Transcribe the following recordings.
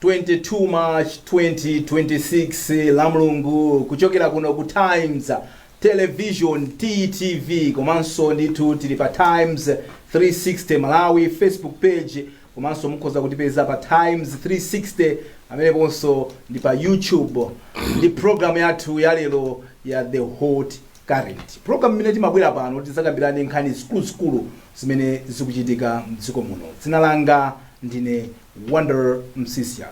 22 March 2026, la Mulungu, kuchokera kuno ku Times Television, TTV, komanso ndithu tili pa Times 360 Malawi Facebook page, komanso mukhoza kutipeza pa Times 360 ameneponso ndi pa YouTube, ndi program yathu ya lero ya The Hot Current, program imene timabwera pano tizakambirane nkhani zikuluzikulu zimene zikuchitika mdziko muno. Dzina langa ndine Wonder Msisya.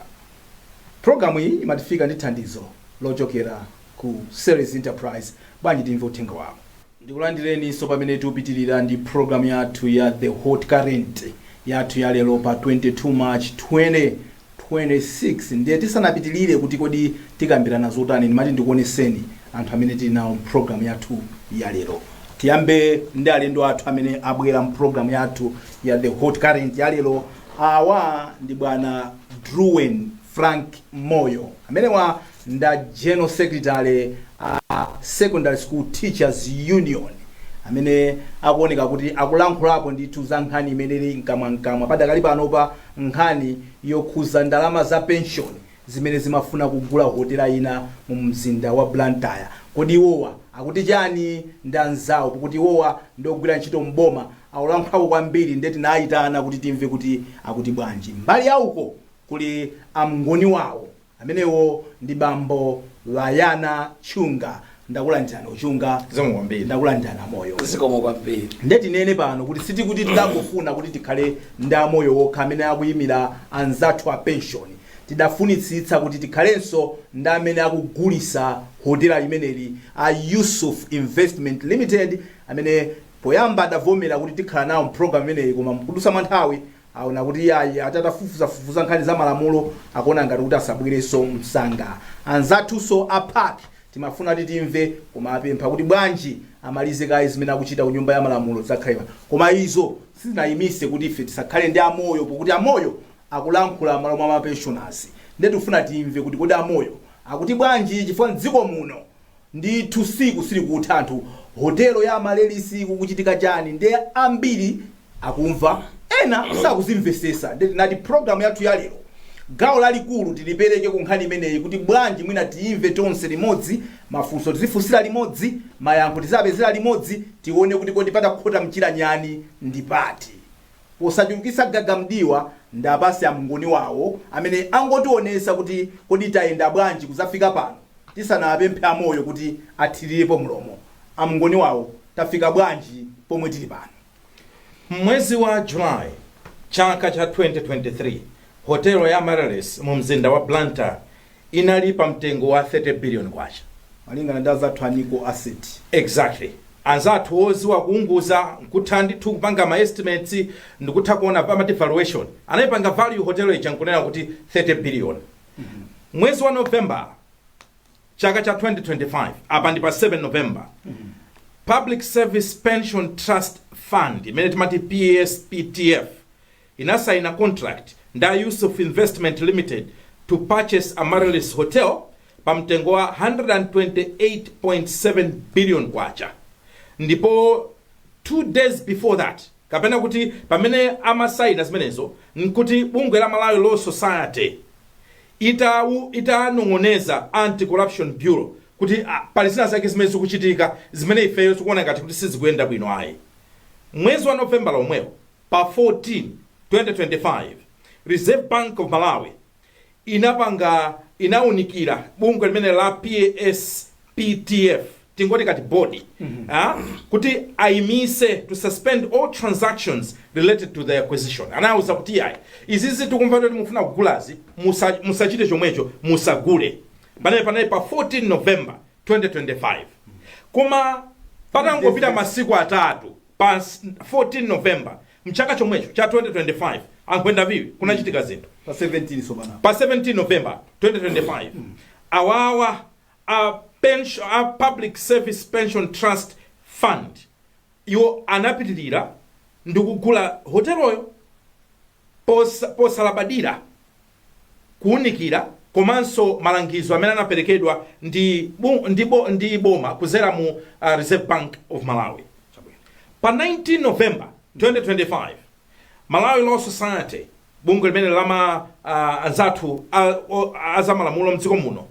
Programu iyi imatifika ndi thandizo lochokera ku Series Enterprise. Bwanji timve uthenga wawo. Ndikulandireninso pamene tikupitirira ndi program yathu ya The Hot Current yathu ya lero pa 22 March 2026. Ndiye tisanapitirire kuti kodi tikambirana zotani, ndimati ndikuoneseni anthu amene tili nawo mpulogalamu yathu ya lero. Tiyambe ndi alendo athu amene abwera mpulogalamu yathu ya The Hot Current ya lero. Awa ndi bwana Druwen Frank Moyo, amenewa nda general secretary a Secondary School Teachers Union, amene akuoneka kuti akulankhulapo ndithu za nkhani imene ili mkamwamkamwa padakali panopa, nkhani yokhuza ndalama za pension zimene zimafuna kugula hotela ina mu mzinda wa Blantyre. Kodi iwowa akuti chani ndi anzawo? Pakuti iwowa ndiogwira ntchito mboma, akulankhulako kwambiri, ndiye tinayitana kuti timve kuti akuti bwanji. Mbali yauko kuli amngoni wawo, amenewo ndi bambo Layana Chunga. Ndakulandirani, Uchunga. Zikomo kwambiri. Ndakulandirani, Moyo. Zikomo kwambiri. Nde tinene pano kuti sitikuti tidangofuna kuti tikhale ndi amoyo wokha amene akuyimira anzathu a pension. Tidafunitsitsa kuti tikhalenso ndi amene akugulisa hotela limeneli, a Yusuf Investment Limited, amene poyamba adavomera kuti tikhala nawo mpulogalamu imeneyi, koma mkudusa mwa nthawi aona kuti ayi, atatafufuzafufuza nkhani za malamulo, akuona ngati kuti asabwerenso msanga. Anzathunso a PAC timafuna kuti timve, koma apempha kuti bwanji amalize kaye zimene akuchita ku Nyumba ya Malamulo zakhalepa. Koma izo sizinayimise kuti ife tisakhale ndi amoyo, pokuti amoyo akulankhula malo mwa mapensioners. Ndiye tikufuna timve kuti kodi amoyo akuti bwanji, chifukwa mdziko muno ndithu siku sili kutha anthu, hotelo ya Amaryllis, kukuchitika chani? Ndiye ambiri akumva, ena sakuzimvesesa. Ndiye tinati program yathu ya lero gawo lalikulu tilipereke ku nkhani imeneyi, kuti bwanji mwina tiyimve tonse limodzi, mafunso tizifunsira limodzi, mayankho tizapezera limodzi, tione kuti kodi patakhota mchira nyani ndi pati. Posachulukitsa gagamdiwa, ndapasi amngoni wawo amene angotionesa kuti kodi tayenda bwanji kuzafika pano, tisanapemphe amoyo kuti athirirepo mlomo. Amngoni wawo, tafika bwanji pomwe tili pano? Mwezi wa July chaka cha 2023, hotelo ya Amaryllis mu mzinda wa Blantyre inali pa mtengo wa 30 billion kwacha. Malingana ndi azathu a Nico Asset. Exactly. Anzathu oziwa kuunguza, nkutha ndithu kupanga ma estimates, ndikutha kuona, amati valuation, anayipanga value hotelo ija nkunena kuti 30 billion. Mwezi wa November chaka cha 2025, apa ndi pa 7 November, Public Service Pension Trust Fund, imene timati PSPTF, inasaina contract nda Yusuf Investment Limited to purchase Amaryllis Hotel pa mtengo wa 128.7 billion kwacha. Ndipo 2 days before that, kapena kuti pamene amasaina zimenezo, nkuti bungwe la Malawi Law Society itanong'oneza Anti-Corruption Bureau kuti pali zina zake zimene zikuchitika zimene ifeyo zikuona ngati kuti sizikuyenda bwino ayi. Mwezi wa Novemba lomwewo, pa 14 2025, Reserve Bank of Malawi inapanga, inawunikira bungwe limene la PSPTF, tingoti kati body, kuti ayimise, to suspend all transactions related to the acquisition. Anawuza kuti yayi, izizi tikumva kuti mufuna kugulazi, musachite chomwecho, musagule. Panali pa 14 November 2025. Koma patangopita masiku 3, pa 14 November mchaka chomwecho cha 2025, ankhwenda viwi, kunachitika zinthu. Pa 17 sopana. Pa 17 November 2025, awawa a Public Service Pension Trust Fund iwo anapitirira ndi kugula hoteloyo posalabadira kuwunikira komanso malangizo amene anaperekedwa ndi boma kuzera mu Reserve Bank of Malawi. Pa 19 November 2025, Malawi Law Society Bungwe limene lama anzathu azamalamulo mdziko muno,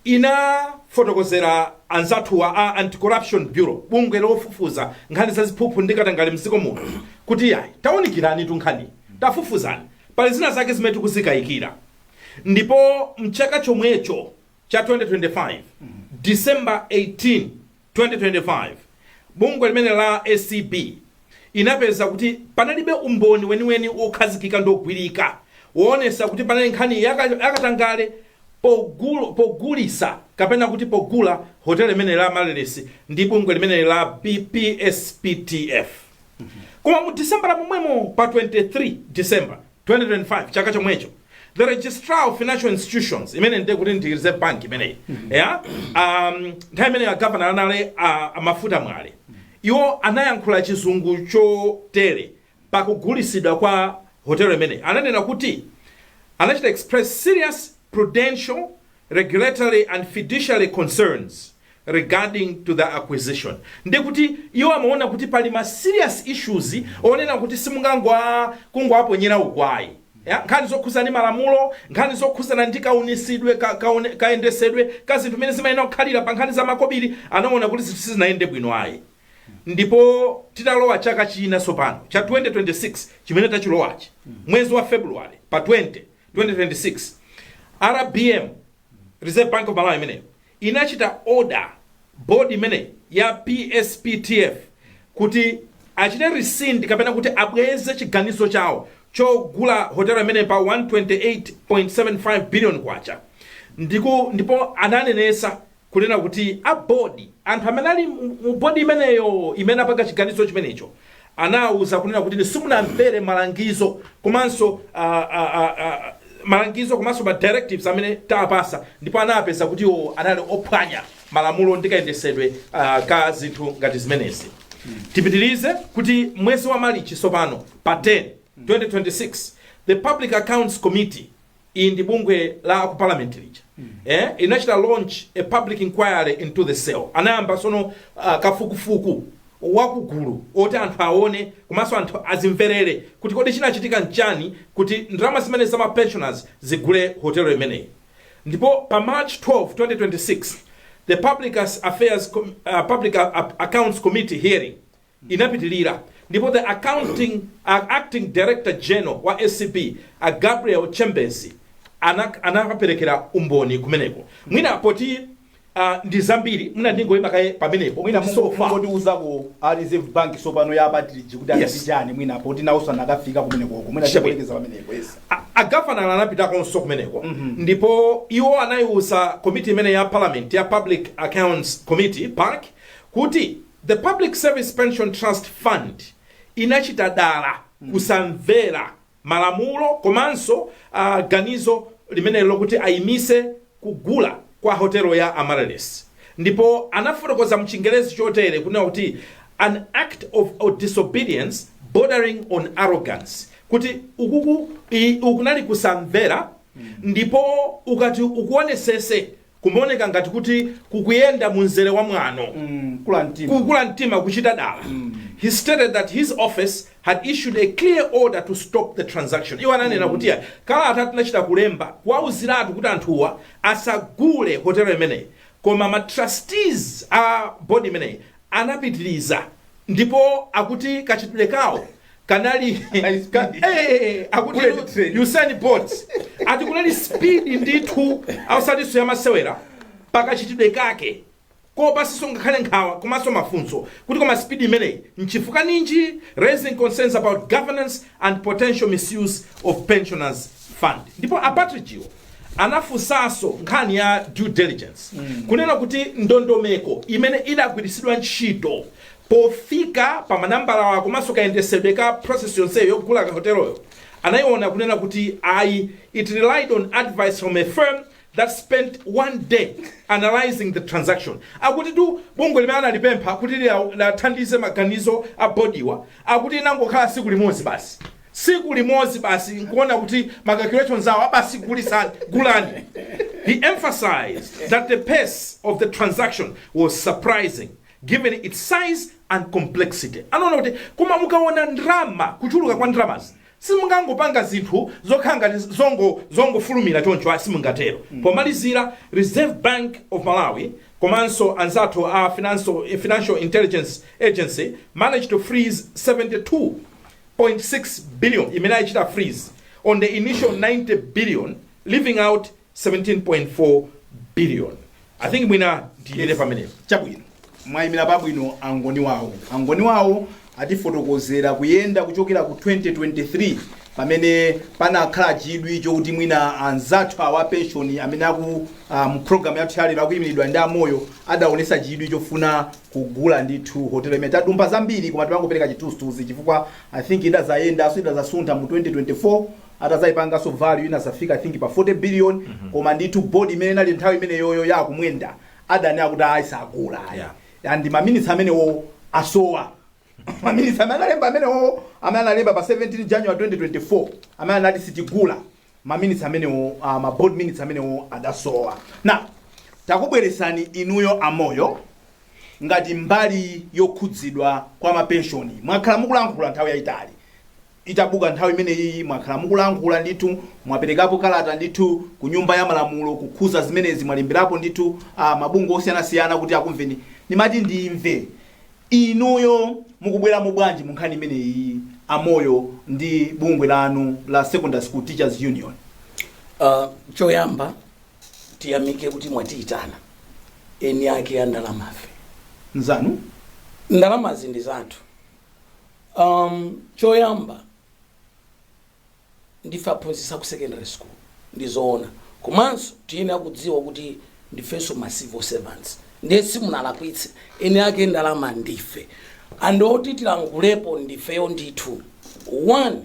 inafotokozera anzathuwa a Anti-Corruption Bureau, bungwe lofufuza nkhani za ziphuphu ndi katangale mdziko muno, kuti yayi, tawunikirani tu nkhani, tafufuzani, pali zina zake zimene tikuzikayikira. Ndipo mchaka chomwecho cha 2025, December 18 2025, bungwe limene la ACB inapeza kuti panalibe umboni weniweni wokhazikika ndi ogwirika woonesa kuti panali nkhani yakatangale pogulisa kapena kuti pogula hoteli imene la Amaryllis ndi bungwe limene la PSPTF. Koma mu December momwemo, pa 23 December 2025, chaka chomwecho, the Registrar of Financial Institutions, imene ndiye kuti ndi Reserve Bank imeneyi, yeah? Nthawi imene a governor anali a Mafuta Mwale, iwo anayankhula Chizungu chotere pakugulisidwa kwa hotelo imeneyi. Ananena kuti anachita express serious prudential, regulatory and fiduciary concerns regarding to the acquisition. Ndi kuti iwo amaona kuti pali ma serious issues onena kuti simungangwa kungoaponyera ukwayi ya, nkhani zokhuzana ndi malamulo, nkhani zokhuzana ndi kaunisidwe kayendesedwe ka zinthu zimene zimayenera kukhalira pa nkhani za makobiri. Anaona kuti zinthu sizinayende bwino ayi. Ndipo titalowa chaka china tsopano cha 2026 chimene tachilowachi, mwezi wa February pa 20 2026, RBM, Reserve Bank of Malawi imeneyo, inachita order board imene ya PSPTF kuti achite rescind kapena kuti abweze chiganizo chawo chogula hotelo imene pa 128.75 billion kwacha. Ndipo ananenesa kunena kuti a board, anthu amene ali mu board imeneyo imene apanga chiganizo chimenecho, anawuza kunena kuti simunamvere malangizo komanso malangizo komanso ma directives amene tapasa. Ndipo anapeza kuti iwo anali ophwanya malamulo ndi kayendesedwe ka zinthu ngati zimenezi. Tipitirize kuti mwezi wa Marichi tsopano pa 10 2026, the Public Accounts Committee, iyi ndi bungwe la ku parliament lija, inachita launch a public inquiry into the sale. Anayamba sono kafukufuku wakugulu oti anthu aone komanso anthu azimverere kuti kodi chinachitika nchani kuti ndalama zimene za ma pensioners zigule hotelo imeneyi. Ndipo pa March 12 2026, the Public Accounts Committee hearing inapitilira, ndipo the acting director general wa ACB, a Gabriel Chembezi, anakaperekera umboni kumeneko. Mwina poti ndi zambiri, mwina ndingoyima kaye pamenepo. Mwina So far. Mungotiuzako a Reserve Bank sopano ya Partridge kuti anati chani, mwina poti nawonso anakafika kumenekoko, mwina Chabwino. tikulekeza pamenepo, yes. A governor anapitakonso kumeneko, ndipo iwo anayiwuza komiti imene ya parliament ya Public Accounts Committee, PAC, kuti the Public Service Pension Trust Fund inachita dala kusamvera malamulo komanso ganizo limene lokuti ayimise kugula kwa hotelo ya Amaryllis. Ndipo anafotokoza mchingerezi chotere kunena kuti an act of disobedience bordering on arrogance, kuti ukuku ukunali kusamvera, ndipo ukati ukuonesese kumaoneka ngati kuti kukuyenda munzere wa mwano. Kula mtima. Kukula mtima, kuchita dala. He stated that his office had issued a clear order to stop the transaction. Iwo ananena kuti ya, kalata tinachita kulemba kuwauziratu kuti anthuwa asagule hotelo imeneyi, koma ma trustees a board imeneyi anapitiliza, ndipo akuti kachitidwe kawo kanali Anali speed. Akuti Bullet train. Usain Bolt, ati kunali speed ndithu ausatinso yamasewera pakachitidwe kake, kopasiso ngakhale nkhawa komanso mafunso kuti koma speed imeneyi nchifukwa ninji, raising concerns about governance and potential misuse of pensioners' fund. Ndipo a Partridgewo anafunsanso nkhani ya due diligence, kunena kuti ndondomeko imene idagwiritsidwa ntchito pofika pa manambala komanso kayendesedwe ka process yonseyo yogula kahoteloyo, anayiona kunena kuti ayi, it relied on advice from a firm that spent one day analyzing the transaction. Akuti tu bungwe limene analipempha kuti lathandize maganizo a bodiwa, akuti inangokhala siku limodzi basi, siku limodzi basi, nkuona kuti ma calculations awo abasi gulisani, gulani. He emphasized that the pace of the transaction was surprising given its size and complexity. Anaona kuti koma mukaona ndrama, kuchuluka kwa ndramazi, Simungangopanga zinthu zokhala ngati zongofulumira choncho, ayi, simungatero. Pomalizira, Reserve Bank of Malawi komanso anzathu a Financial Intelligence Agency managed to freeze 72.6 billion imene ayichita freeze on the initial 90 billion, leaving out 17.4 billion. I think mwina ndiyimire pamenepo. Chabwino, mwayimira pabwino angoni wawo. Angoni wawo atifotokozera kuyenda kuchokera ku 2023, pamene panakhala chidwi chokuti mwina anzathu awa pension amene aku mu program yathu yalero akuyimiridwa ndi amoyo adaonesa chidwi chofuna kugula ndithu hotelo imene. Tadumpha zambiri, koma timangopereka chithunzithunzi chifukwa I think idazayenda so idazasuntha mu 2024, atazayipanganso value inazafika, I think, pa 40 billion. Koma ndithu board imene inali nthawi imeneyoyo yakumwenda adani akuti ayi, sagula ayi. And maminitsi amenewo asowa. Maminitsi amene analemba amenewo, amene analemba pa 17 January 2024, amene anati sitigula, maminitsi amenewo, ma board minutes amenewo adasowa. Na takubweresani inuyo amoyo ngati mbali yokhudzidwa kwa mapenshoni. Mwakhala mukulankhula nthawi yayitali itabuka nthawi imeneyi, mwakhala mukulankhula ndithu, mwaperekapo kalata ndithu ku Nyumba ya Malamulo kukhuza zimenezi, mwalemberapo ndithu mabungwe osiyanasiyana kuti akumveni. Ndimati ndimve inuyo mukubweramo bwanji mu nkhani imeneyi, amoyo, ndi bungwe lanu la Secondary School Teachers Union? Choyamba tiyamike kuti mwatiyitana. Eni ake ya ndalamafe. Nzanu. Ndalamazi ndi zathu. Choyamba, ndife aphunzitsa ku secondary school, ndizoona, komanso tiyenera kudziwa kuti ndifenso ma civil servants. Ndiye simunalakwitse, eni ake ndalama ndife, andoti tilangulepo ndifeyo ndithu. One,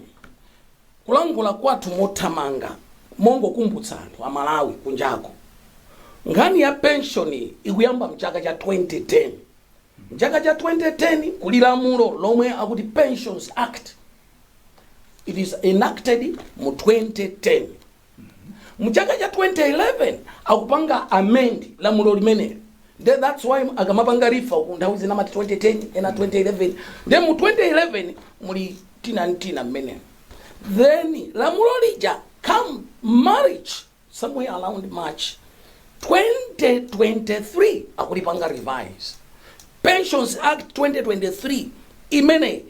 kulankhula kwathu mothamanga, mongokumbutsa anthu Amalawi kunjako, nkhani ya pension ikuyamba mchaka cha 2010. Mchaka cha 2010 kuli lamulo lomwe akuti Pensions Act. It is enacted mu 2010. Mchaka cha 2011 akupanga amend lamulo limeneli. Then that's why akamapanga refer ku nthawi zina amati 2010, ena 2011. Then mu 2011 muli tina ndi tina mmenemo. Then lamulo lija, come March, somewhere around March 2023, akulipanga revise Pensions Act 2023 imene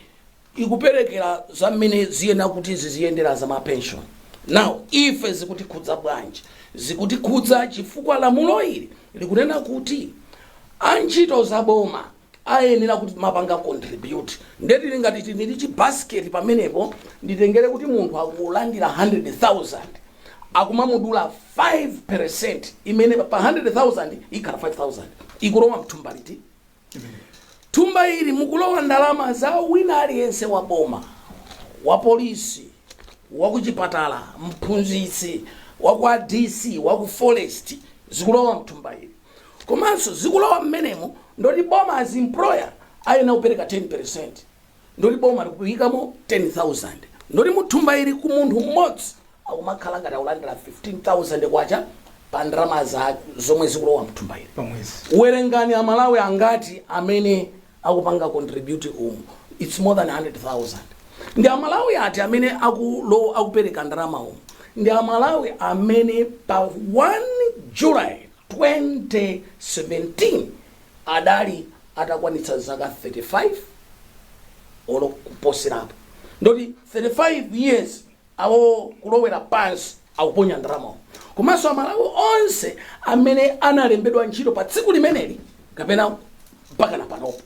ikuperekera zamene ziyena kuti ziziyendera za mapension. Now, ife zikutikhudza bwanji? Zikutikhudza chifukwa lamulo ili likunena kuti antchito zaboma ayenera kuti mapanga contribute. Ndetili ngati tili chibasket pamenepo, nditengere kuti munthu akulandira 100,000, akumamudula 5%, imene pa 100,000 ikhala 5,000. Ikulowa mthumba liti? Thumba ili mukulowa ndalama za wina aliyense wa boma, wa polisi, wa kuchipatala, mphunzitsi, wa kwa DC, wa ku forest, zikulowa mthumba ili. Komanso zikulowa mmenemo, ndoti boma as employer ayenera kupereka 10%, ndoti boma likuyikamo 10,000. Ndoti muthumba ili ku munthu mmodzi akumakhala ngati akulandira 15,000 kwacha pa ndalama za zomwe zikulowa mthumba ili pamwezi. Werengani Amalawi angati amene akupanga contribute umu. It's more than 100,000. Ndi Amalawi ati amene akupereka ndalama umu? Ndi Amalawi amene pa 1 July 2017 adali atakwanitsa zaka 35 olo kuposerapo. Ndoti 35 years awo kulowera pansi akuponya ndalamawo. Komanso Amalawi onse amene analembedwa ntchito pa tsiku limeneli kapena mpaka na panopo.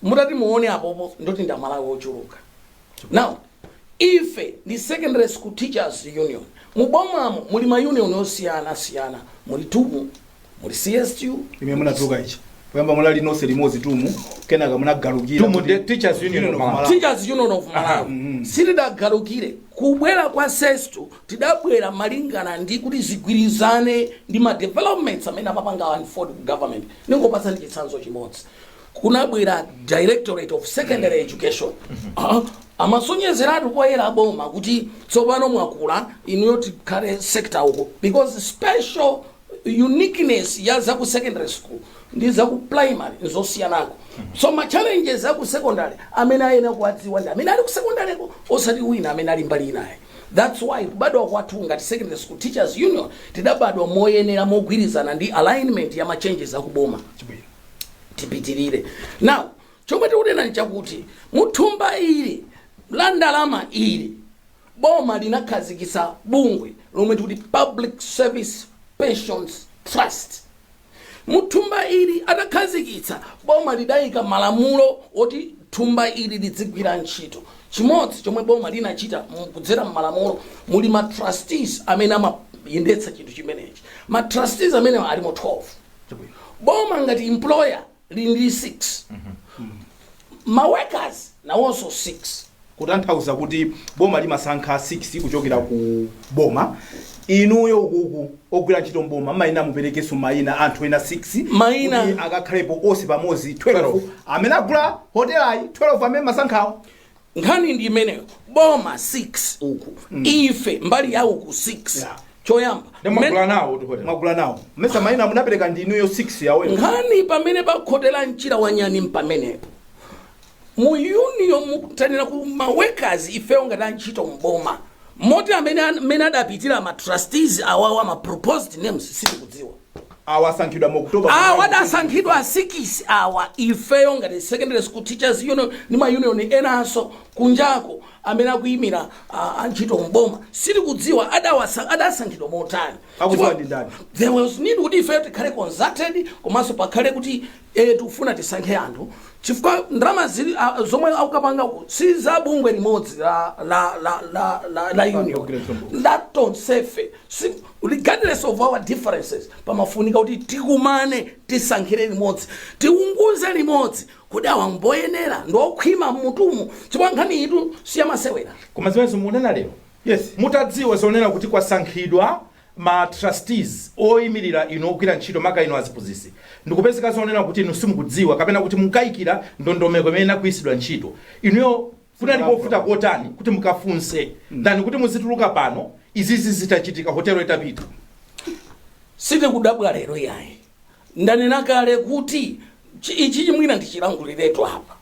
Mutati muone apopo, ndoti ndi Amalawi ochuluka. Now, ife ndi Secondary School Teachers Union. Mubomamo muli ma union osiyanasiyana, muli TUM, muli CSTU. Imene munatuluka ichi, poyamba munali nonse limodzi TUM, kenaka munagalukira. TUM ndi Teachers Union of Malawi. Teachers Union of Malawi. Sitidagalukire. Kubwera kwa CSTU, tidabwera malingana ndi kuti zigwirizane ndi ma developments amene amapanga unfold ku government. Ningopatsani chitsanzo chimodzi. Kunabwera Directorate of Secondary Education. Amasonyezeratu poyera boma kuti tsopano mwakula inuyo, tikhale sector uko, because special uniqueness ya zaku secondary school ndi zaku primary nzosiyanako. So ma challenges aku secondary amene ayenera kuwadziwa ndi amene ali ku secondaryko, osati wina amene ali mbali inayi. That's why kubadwa kwathu ngati Secondary School Teachers Union tidabadwa moyenera, mogwirizana ndi alignment ya ma changes akuboma. Tipitirire. Now, chomwe tikunena nchakuti muthumba ili la ndalama ili, boma linakhazikitsa bungwe lomwe tikuti Public Service Pensions Trust. Muthumba ili atakhazikitsa, boma lidayika malamulo oti thumba ili lidzigwira ntchito. Chimodzi chomwe boma linachita kudzera mmalamulo, muli ma trustees amene amayendetsa chinthu chimenechi. Ma trustees amene alimo 12. Boma ngati employer lili ndi 6, ma workers nawonso 6. Kutanthauza kuti boma limasankha 6 kuchokera ku boma. Inuyo ukuku ogwira ntchito mboma mayina, muperekenso mayina anthu ena 6 Mayina. kuti akakhalepo onse pamodzi 12 amene agula hotelayi, 12 amene masankhawo. Nkhani ndi imeneyo. Boma 6 uku, ife mbali ya uku 6. Choyamba Ndimagula nawo tu hotel. Mwagula nawo mesa mayina munapereka ndi inuyo 6 yaweyo? Nkhani pamene pakhotera mchira wa nyani mpamenepo. Mu union mukutanira ku ma workers, ifeyo ngati antchito mboma, moti amene adapitira ma trustees awawa, ma proposed names, sitikudziwa. Awasankhidwa mu October. Awa adasankhidwa 6 awa, ifeyo ngati Secondary School Teachers Union ndi ma union enanso kunjako amene akuyimira antchito mboma, sitikudziwa adasankhidwa motani. Akudziwa ndi ndani? There was need kuti ifeyo tikhale consulted, komanso pakhale kuti tikufuna tisankhe anthu, chifukwa ndalama zili zomwe akukapanga ku si za bungwe limodzi la union, Ogwira ntchito mboma. la tonsefe. Si, regardless of our differences, pamafunika kuti tikumane, tisankhire limodzi, tiunguze limodzi kuti awa mboyenera, ndiokhwima mmutumu, chifukwa nkhani itu siyamasewera. Koma zimenezo mukunena lero mutadziwa zonena kuti kwasankhidwa ma trustees oyimirira inu ogwira ntchito, maka inu aziphunzitsi, ndikupezeka zonena kuti inu simukudziwa kapena kuti mukayikira ndondomeko imene inagwiritsidwa ntchito, inuyo kunali kovuta kotani kuti mukafunse ndani kuti muzituluka pano izizi zitachitika, hotelo itapita? Sitikudabwa lero yayi. Ndanena kale kuti ichi chimwina ndichilanguliretu apa.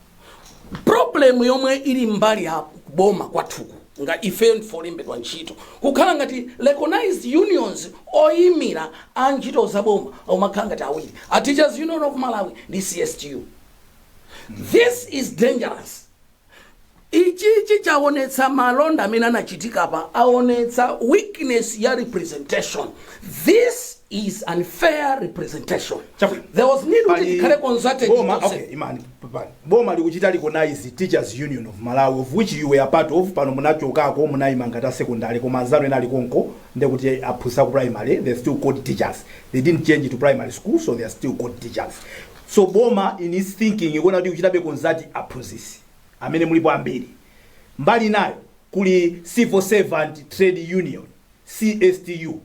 Problem yomwe ili mbali ya kuboma kwathuku nga ife ndifolembedwa ntchito, kukhala ngati recognized unions oyimira a ntchito zaboma omakhala ngati awiri, a Teachers Union of Malawi ndi CSTU. This is dangerous. Ichichi chaonetsa malonda amene anachitika pa, aonetsa weakness ya representation. This is unfair representation. There was need kuti tikhale consulted Boma, tonse. okay, imani pepani. Boma likuchita recognize Teachers Union of Malawi, of which you were part of. Pano munachokako, munayima ngati a secondary, koma anzanu ena ali konko, ndekuti aphunzitsa ku primary. They still called teachers. They didn't change to primary school, so they are still called teachers. So boma in its thinking ikuona kuti kuchitabe consult aphunzitsi amene mulipo ambiri. Mbali nayo kuli Civil Servant Trade Union, CSTU.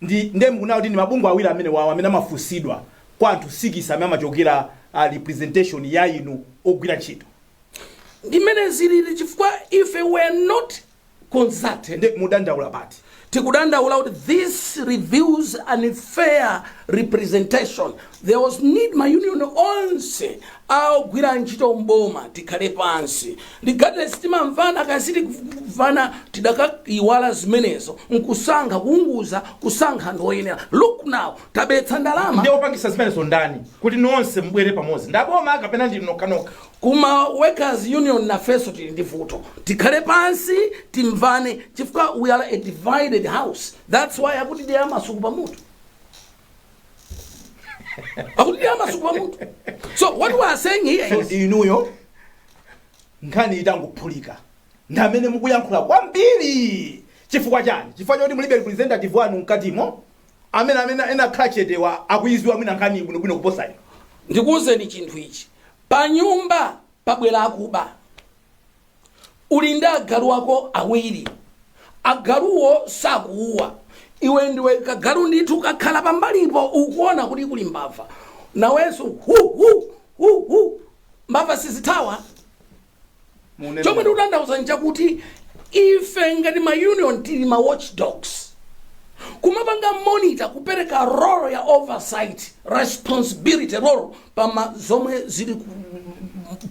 Ndi ndiye mukuona kuti ndi mabungwe awiri amene wawo amene amafunsidwa kwa anthu 6 amene amachokera representation ya inu ogwira ntchito. Ndimene zilili, chifukwa ife were not consulted. Ndi mudandaula pati? Tikudandaula kuti this reveals unfair representation. There was need ma union onse agwira ntchito mboma tikhale pansi, regardless timamvana kasiti kumvana, tidakayiwala zimenezo nkusankha, kuunguza, kusankha anthu oyenera. Look now, tabetsa ndalama. Ndiye opangisa zimenezo ndani kuti nonse mubwere pamodzi? Ndaboma kapena ndinu nokhanokha? Kuma workers union nafenso tili ndi vuto. Tikhale pansi, timvane, chifukwa we are a divided house. That's why akuti ndi amasuku pamutu, akuti ndi amasuku pamutu. So what we are saying here So is inuyo nkhani itangophulika ndi amene mukuyankhula kwambiri. Chifukwa chani? Chifukwa choti mulibe representative wanu mkatimo, amene ena akhala chetewa akuiziwa mwina nkhani bwinobwino kuposa inu. Ndikuwuzeni chinthu ichi. Pa nyumba pabwera akuba, uli ndi agalu ako awiri. Agaluwo sakuuwa. Iwe ndiwe kagalu ndithu, kakhala pambalipo, ukuona kuti kuli mbava, nawenso hu hu hu hu, mbava sizithawa. Chomwe ndikutanthauza nchakuti ife ngati ma union tili ma watchdogs kumapanga Kumapanga monitor, kupereka role ya oversight responsibility, role pama zomwe zili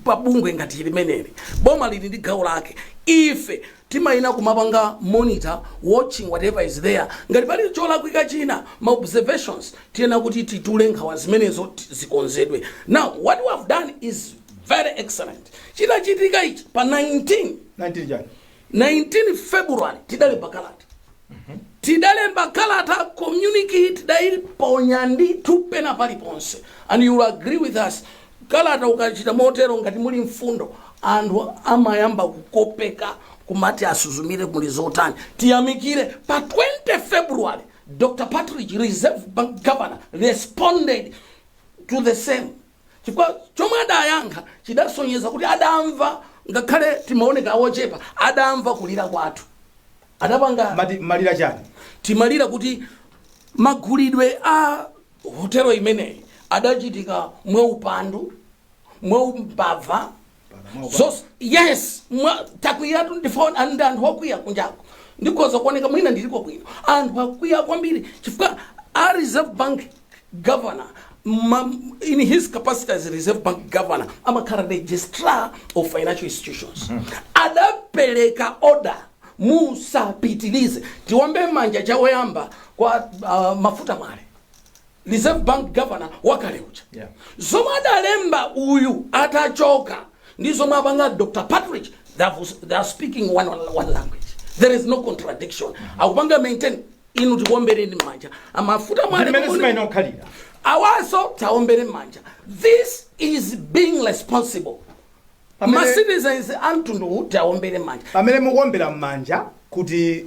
pabungwe ngati limeneli. Boma lili ndi gawo lake, ife timayina kumapanga monitor, watching whatever is there. Ngati pali cholakwika china, ma observations, tiyena kuti titule nkhawa zimenezo, zikonzedwe. Now what we have done is very excellent. Chitachitika ichi pa 19 19 chani? 19 February tidalemba kalata, tidalemba kalata, communicate tidaiponya ndithu pena paliponse. And you will agree with us, kalata ukachita motero, ngati muli mfundo, anthu amayamba kukopeka, kumati asuzumire muli zotani. Tiyamikire, pa 20 February Dr Patrick, Reserve Bank governor, responded to the same, chifukwa chomwe adayankha chidasonyeza kuti adamva. Ngakhale timaoneka awochepa, adamva kulira kwathu, adapanga. Mati malira chani? Timalira kuti magulidwe a hotelo imeneyi adachitika mwaupandu, mwaumbava. Yes, takwiyatu, ndifona ndi anthu akwiya kunjako. Ndikhoza kuoneka mwina ndiliko bwino, anthu akwiya kwambiri chifukwa a Reserve Bank governor, in his capacity as Reserve Bank governor, amakhala registrar of financial institutions, adapereka order musapitilize. Tiwombe manja chawoyamba kwa Mafuta Mwale, Reserve Bank governor wakale uja. Zomwe adalemba uyu atachoka ndi zomwe apanga Dr Patrick, they are speaking one language. There is no contradiction. Akupanga maintain. Inu, tikuombereni m'manja, Amafuta Mwale. Ndimene zimayenera kukhalira. Awaso taombere m'manja. This is being responsible. Ma citizens amtundu taombere m'manja. Pamene mukuombera m'manja kuti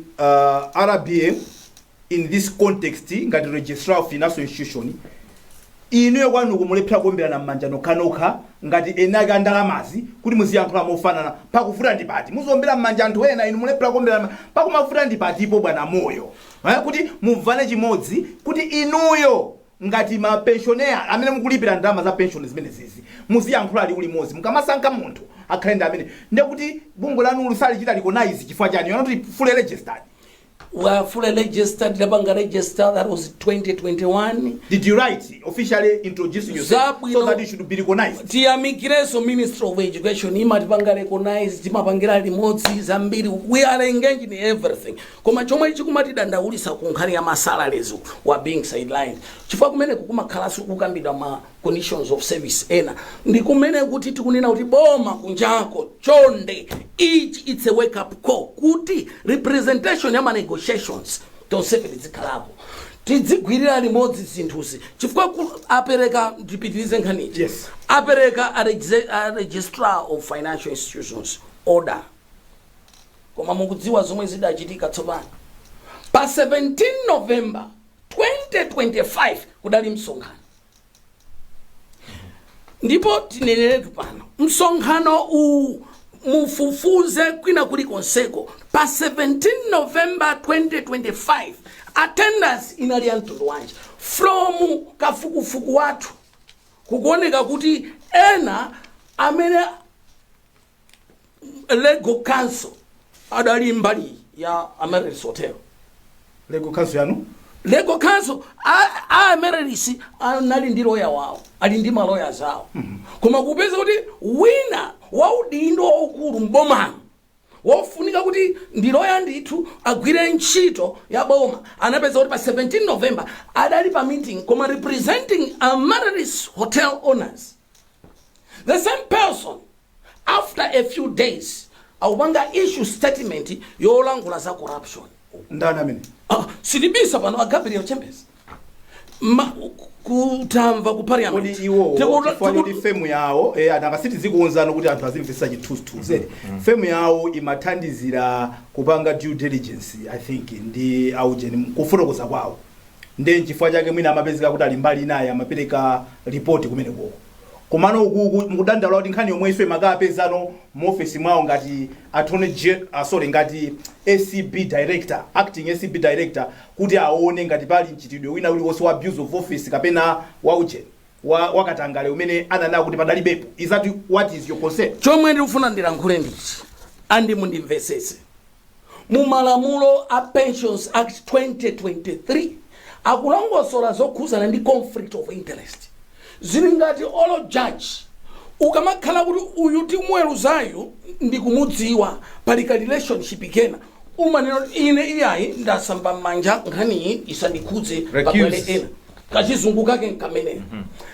RBA in this context ngati registrar of financial institution, inuyo kwanu kumulephera kuomberana m'manja nokhanokha ngati eni ake andalamazi kuti muziyankhula mofanana, pakuvuta ndi pati? Muziombera m'manja anthu ena, inu mulephera kuombera, pakumavuta ndi patipo, bwana Moyo? Kuti mumvane chimodzi, kuti inuyo ngati ma pensioner amene mukulipira ndalama za pension zimene zizi muziyankhula liwu limodzi, mukamasankha munthu akhale ndi amene, ndekuti bungwe lanu salichita recognize chifukwa chani? You are not fully registered. We are fully registered. Tidapanga register, that was 2021. Did you write officially introducing yourself Zabwino. so that you should be recognized? Tiyamikirenso Ministry of Education, imatipanga recognize, timapangira limodzi zambiri. We are engaged in everything. Koma chomwe chikumatidandaulisa ku nkhani ya ma salaries, we are being sidelined, chifukwa kumeneku kumakhalanso kukambidwa ma conditions of service ena. Ndi kumene kuti tikunena kuti boma kunjako chonde, ichi it's a wake up call kuti representation ya ma negotiations tonsefe tizikhalapo, tidzigwirira limodzi zinthuzi, chifukwa apereka, ndipitirize nkhanichi. Yes. Apereka a registrar of financial institutions order, koma mukudziwa zomwe zidachitika tsopano pa 17 November 2025 kudali msonkhano. Ndipo tineneretu pano, msonkhano uwu mufufuze kwina kulikonseko, pa 17 November 2025 attendance inali ya mtundu wanji? From kafukufuku wathu kukuoneka kuti ena amene legal counsel adali mbali ya Amaryllis Hotel. Legal counsel yanu? Legal counsel a Amaryllis anali ndi lawyer wawo, ali ndi ma lawyers awo, koma kupeza kuti wina waudindo waukulu mbomamo wofunika kuti ndi loya ndithu agwire ntchito ya boma, anapeza kuti pa 17 November adali pa meeting, koma representing Amaryllis Hotel owners. The same person, after a few days, akupanga issue statement yolangula za corruption. Ndani amene? Ah, silibisa pano, a Gabriel Chambers. Kutamva ku parliament. Kodi iwowo, chifukwa choti firm yawo, ananga sitizikuwuzana kuti anthu azimvetsa chithunzithunzi ere, firm yawo imathandizira kupanga due diligence, I think ndi aujeni kufotokoza kwawo, ndi nchifukwa chake mwina amapezeka kuti ali mbali inayi, amapereka ripoti kumene koko. Komano ukuku mukudandaula kuti nkhani yomwe ife makapezano mu ofesi mwawo ngati attorney sorry, ngati ACB director, acting ACB director, kuti aone ngati pali mchitidwe wina uliwonse wa abuse of office kapena wa ujeni wa wakatangale umene ananena kuti padalibepo. Is that what is your concern? Chomwe ndikufuna ndilankhule ndichi, andi mundimvesese. Mu malamulo a Pensions Act 2023 Akulongosola zokhuzana ndi conflict of interest. Zili ngati olo judge ukamakhala kuti uyu timweruzayu ndikumudziwa, pali ka relationship kena, umanena kuti ine iyayi, ndasamba m'manja, nkhaniyi isandikhudze. Recuse. Pabwere ena, kachizungu kake nkameneyo.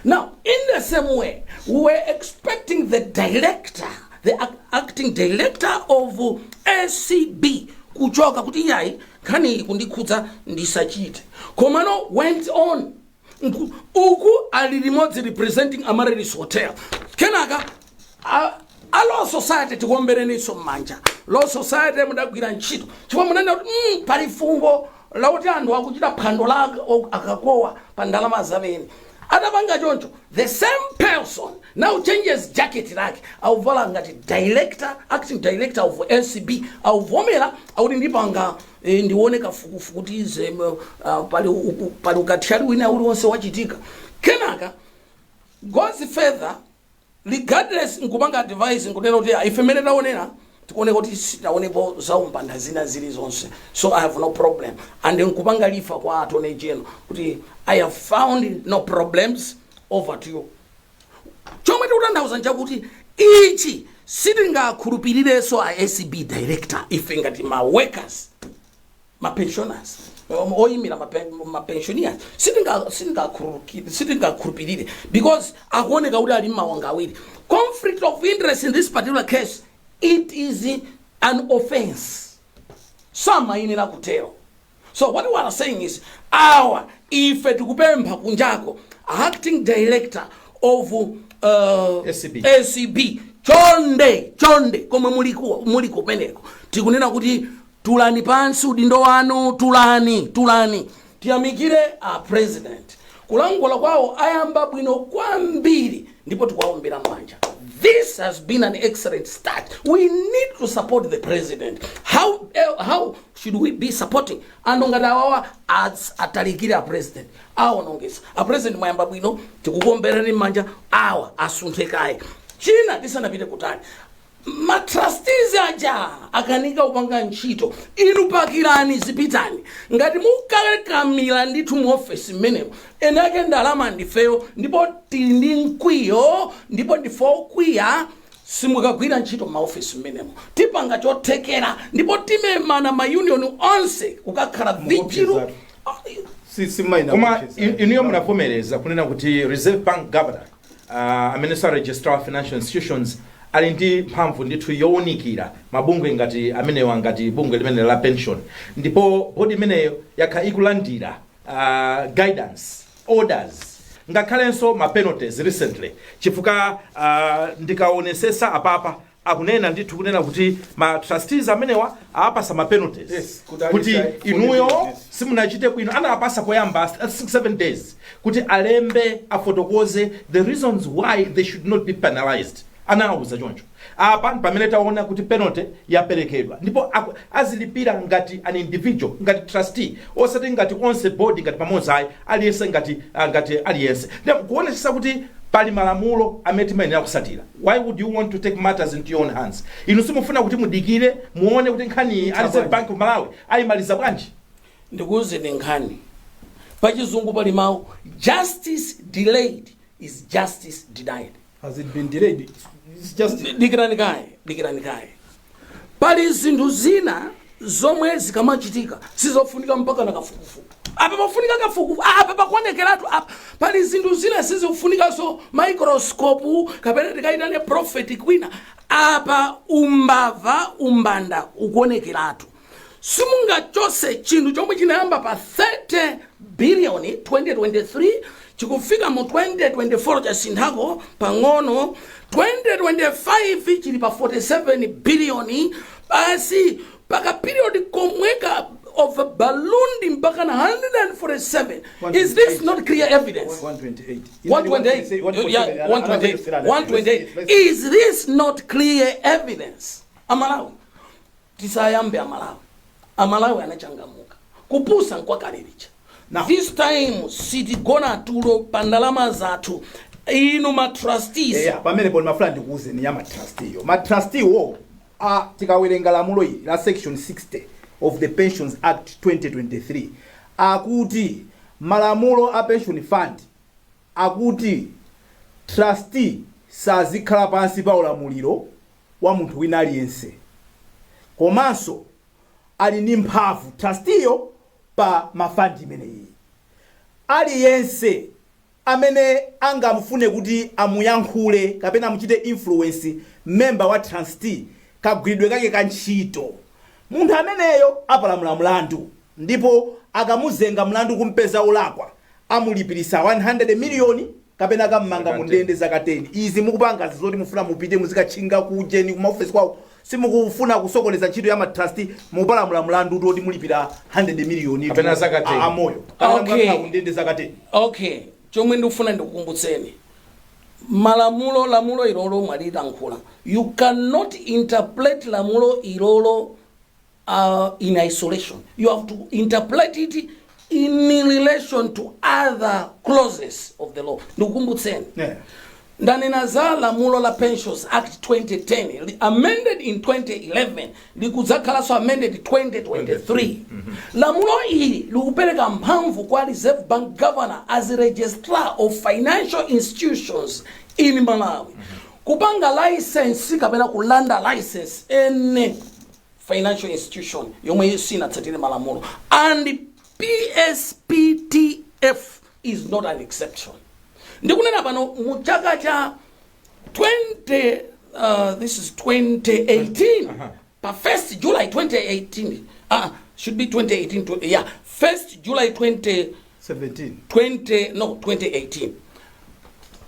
Now, in the same way, we were expecting the director, the acting director of ACB kuchoka kuti iyayi, nkhaniyi kundikhudza, ndisachite. Komano went on. Uku ali limodzi representing Amaryllis Hotel. Kenaka a Law Society, tikuombereninso m'manja. Law Society, mudagwira ntchito chifukwa munanena kuti pali fungo lakuti anthu akuchita phwando la akakowa pa ndalama zamene. Atapanga choncho, the same person now changes jacket lake, auvala ngati director, acting director of ACB, auvomera, akuti ndipanga ndione kafukufuku kuti pali ukathyali wina uliwonse wachitika. Kenaka goes further regardless, nkupanga advice, nkunena kuti, "Ah, ife mmene taonera, tikuoneka kuti sitaonepo zaumbanda zina zilizonse, so I have no problem," and nkupanga refer kwa Attorney General kuti, "I have found no problems, over to you." Chomwe tikutanthauza nchakuti ichi sitingakhulupirirenso a ACB director. Ife ngati ma workers, ma pensioners, oyimira ma pensioners, sitingakhulupirire because akuoneka kuti ali mmawanga awiri. Conflict of interest in this particular case, it is an offense, samayenera kutero. So what we are saying is, awa ife tikupempha kunjako acting director of ACB. ACB, chonde chonde, komwe muli kumeneko, tikunena kuti tulani pansi udindo wanu, tulani, tulani. Tiyamikire a President, kulankhula kwawo ayamba bwino kwambiri ndipo tikuwaombera manja. This has been an excellent start. We need to support the President. How should we be supporting? Anthu ngati awawa atalikire a President, awonongesa. A President, mwayamba bwino, tikukuomberani manja. Awa asunthe kaye. China, tisanapite kutali, ma trustees aja akanika kupanga ntchito, inu pakirani, zipitani. Ngati mukakamira ndithu mu ofesi mmenemo, ene ake ndalama ndifeyo, ndipo tili ndi mkwiyo, ndipo ndife okwiya. Simukagwira ntchito m'maofesi mmenemo. Tipanga chothekera ndipo timemana ma union onse kukakhala vigil. Simaina. Koma inuyo munavomereza kunena kuti Reserve Bank governor, amene sa Registrar of Financial Institutions, ali ndi mphamvu ndithu yowunikira mabungwe ngati amenewa, ngati bungwe limene la pension, ndipo bodi imeneyo yakha ikulandira guidance, orders, ngakhalenso ma penalties recently, chifukwa ndikaonesesa apapa akunena ndithu kunena kuti ma trustees amenewa aapasa ma penalties Yes, kuti kuti inuyo simunachite bwino. Anapasa poyamba 6 7 days kuti alembe, afotokoze the reasons why they should not be penalized. Anawuza choncho. Apa pamene taona kuti penalty yaperekedwa ndipo azilipira ngati an individual, ngati trustee, osati ngati onse board ngati pamodzi ayi, aliyense ngati ngati aliyense. Ndipo kuonesesa kuti pali malamulo amene timayenera kusatira, why would you want to take matters into your own hands? Inu simufuna kuti mudikire, muone kuti nkhani a Reserve Bank of Malawi ayimaliza bwanji? Ndikuwuzeni nkhani, pachizungu pali mawu, "Justice delayed is justice denied." Has it been delayed? It's just Dikirani kaye, dikirani kaye. Pali zinthu zina zomwe zikamachitika sizofunika mpaka na kafukufuku. Apa pafunika kafukufuku? Apa pakuonekeratu. Apa pali zinthu zina sizikufunikanso microscope kapena tikayitane prophet kwina. Apa umbava, umbanda ukuonekeratu. Simungachose chinthu chomwe chinayamba pa 30 billion 2023, chikufika mu 2024 chasinthako pang'ono, 2025 chili pa 47 billion basi. Paka period komweka of ballooned mpaka na 147. Is this not clear evidence? 128. 128, yeah, 128, 128. Is this not clear evidence? Amalawi, tisayambe. Amalawi, Amalawi anachangamuka. Kupusa nkwakalericha. Now- This time sitigona tulo pa ndalama zathu. Inu ma trustees. Yeah, pamene poli mafuna ndikuwuzeni ya ma trustee yo. Ma trustee wo, tikawerenga lamulo ili la section 60 of the Pensions Act 2023, akuti ma Malamulo a pension fund akuti trustee sazikhala pansi pa ulamuliro wa munthu wina aliyense, komanso ali ndi mphamvu trusteeyo pa ma fund imeneyi. Aliyense amene angamufune kuti amuyankhule kapena amuchite influence member wa trustee kagwiridwe kake ka ntchito, munthu ameneyo apalamula mlandu, ndipo akamuzenga mlandu kumpeza olakwa, amulipirisa 100 miliyoni kapena kammanga mu ndende zaka 10. Izi mukupanga zoti mufuna mupite muzikatchinga kujeni kumaofesi kwawo, simukufuna kusokoneza ntchito ya ma trustee, mukupalamula mlandu kuti mulipira 100 miliyoni Kapena zaka 10. Amoyo, kapena mukakhala ku ndende zaka 10. Okay, chomwe ndikufuna ndikukumbutseni, malamulo, lamulo ilolo mwalilankhula, you cannot interpret lamulo ilolo in isolation. You have to interpret it in relation to other clauses of the law. Ndikukumbutseni, ndanena za lamulo la Pensions Act 2010, amended in 2011, likudzakhalanso amended 2023. Lamulo ili likupereka mphamvu kwa Reserve Bank governor as registrar of financial institutions in Malawi kupanga license kapena kulanda license any financial institution yomwe sinatsatire malamulo, and PSPTF is not an exception. Ndikunena pano, mu chaka cha 20 this is 2018, pa 1st July 2018, should be 2018 to, yeah, 1st July 20 17. 20, no, 2018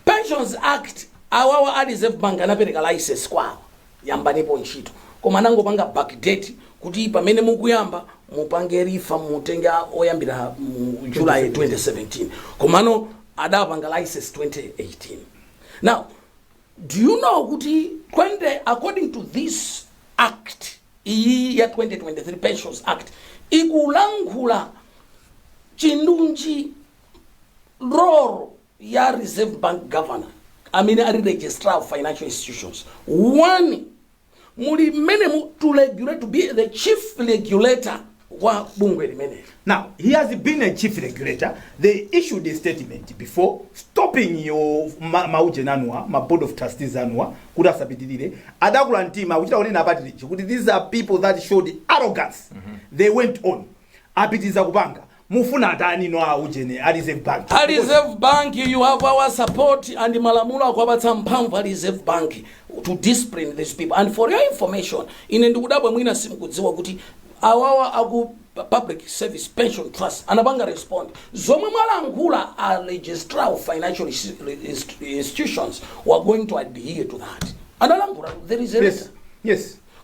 Pensions Act, awawa a Reserve Bank anapereka license kwawo, yambanipo ntchito, koma anangopanga backdate kuti pamene mukuyamba mupange refer, mutenge oyambira mu July 2017, komano adapanga license 2018. Now, do you know kuti 20, according to this act iyi ya 2023 Pensions Act, ikulankhula chindunji role ya Reserve Bank governor amene ali registrar of financial institutions? One, muli mmene to regulate, to be the chief regulator wa bungwe limeneli. Now, he has been a chief regulator. They issued a statement before stopping your mauje anuwa, ma board of trustees anuwa, kuti asapitirire. Adakula mtima kuchita kunena apatirichi kuti these are people that showed arrogance. They went on. Apitiza kupanga. Mufuna atani no aujene a Reserve Bank? A Reserve Bank, you have our support, and malamulo akuwapatsa mphamvu a Reserve Bank to discipline these people. And for your information, ine ndikudabwa mwina simukudziwa kuti awawa aku Public Service Pension Trust anapanga respond zomwe mwalankhula. A registrar of financial institutions were going to adhere to that. Analankhula, there is a letter.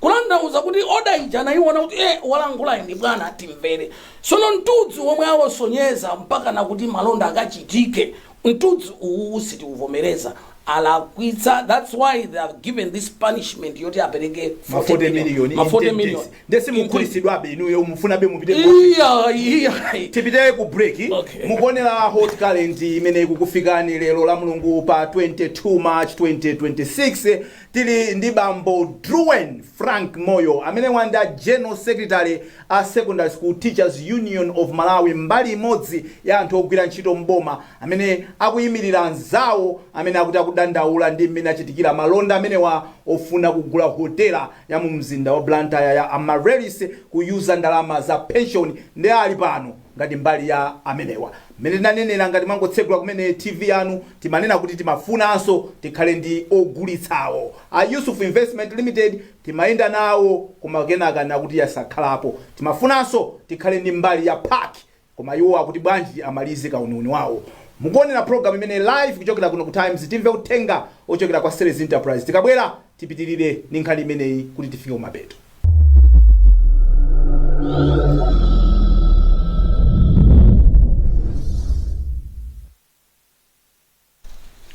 Kutanthauza kuti order ija anayiona kuti walankhula ndi bwana, timvere. Sono mtudzi womwe awasonyeza mpaka nakuti malonda akachitike, mtudzi uwu sitiuvomereza, alakwitsa. That's why they have given this punishment yoti apereke ma 40 million ma 40 in 10 million. days. Ndesi mukhulisidwabe inuyo, mufunabe mupite ku office. Iya. Tipite ku break. Okay. Mukuonera Hot Current imene ikukufikani lero la Mulungu pa 22 March 2026. Tili ndi bambo Druwen Frank Moyo amene wanda general secretary a Secondary School Teachers Union of Malawi, mbali imodzi ya anthu ogwira ntchito mboma amene akuyimirira anzawo amene akuti akudandaula ndi mmene achitikira malonda amenewa ofuna kugula hotela ya mu mzinda wa Blantyre ya Amaryllis kuyuza ndalama za pension. Ndi ali pano ngati mbali ya amenewa. Mmene tinanenera, ngati mwangotsegula kumene TV yanu, timanena kuti timafunanso tikhale ndi ogulitsawo a Yusuf Investment Limited. Timayenda nawo koma kenaka nakuti yasakhalapo. Timafunanso tikhale ndi mbali ya PAC, koma iwo akuti bwanji amalize kauniuni wawo. Mukuonera program imene live kuchokera kuno ku Times. Timve uthenga ochokera kwa Series Enterprise. Tikabwera tipitirire ndi nkhani imeneyi kuti tifike kumapeto.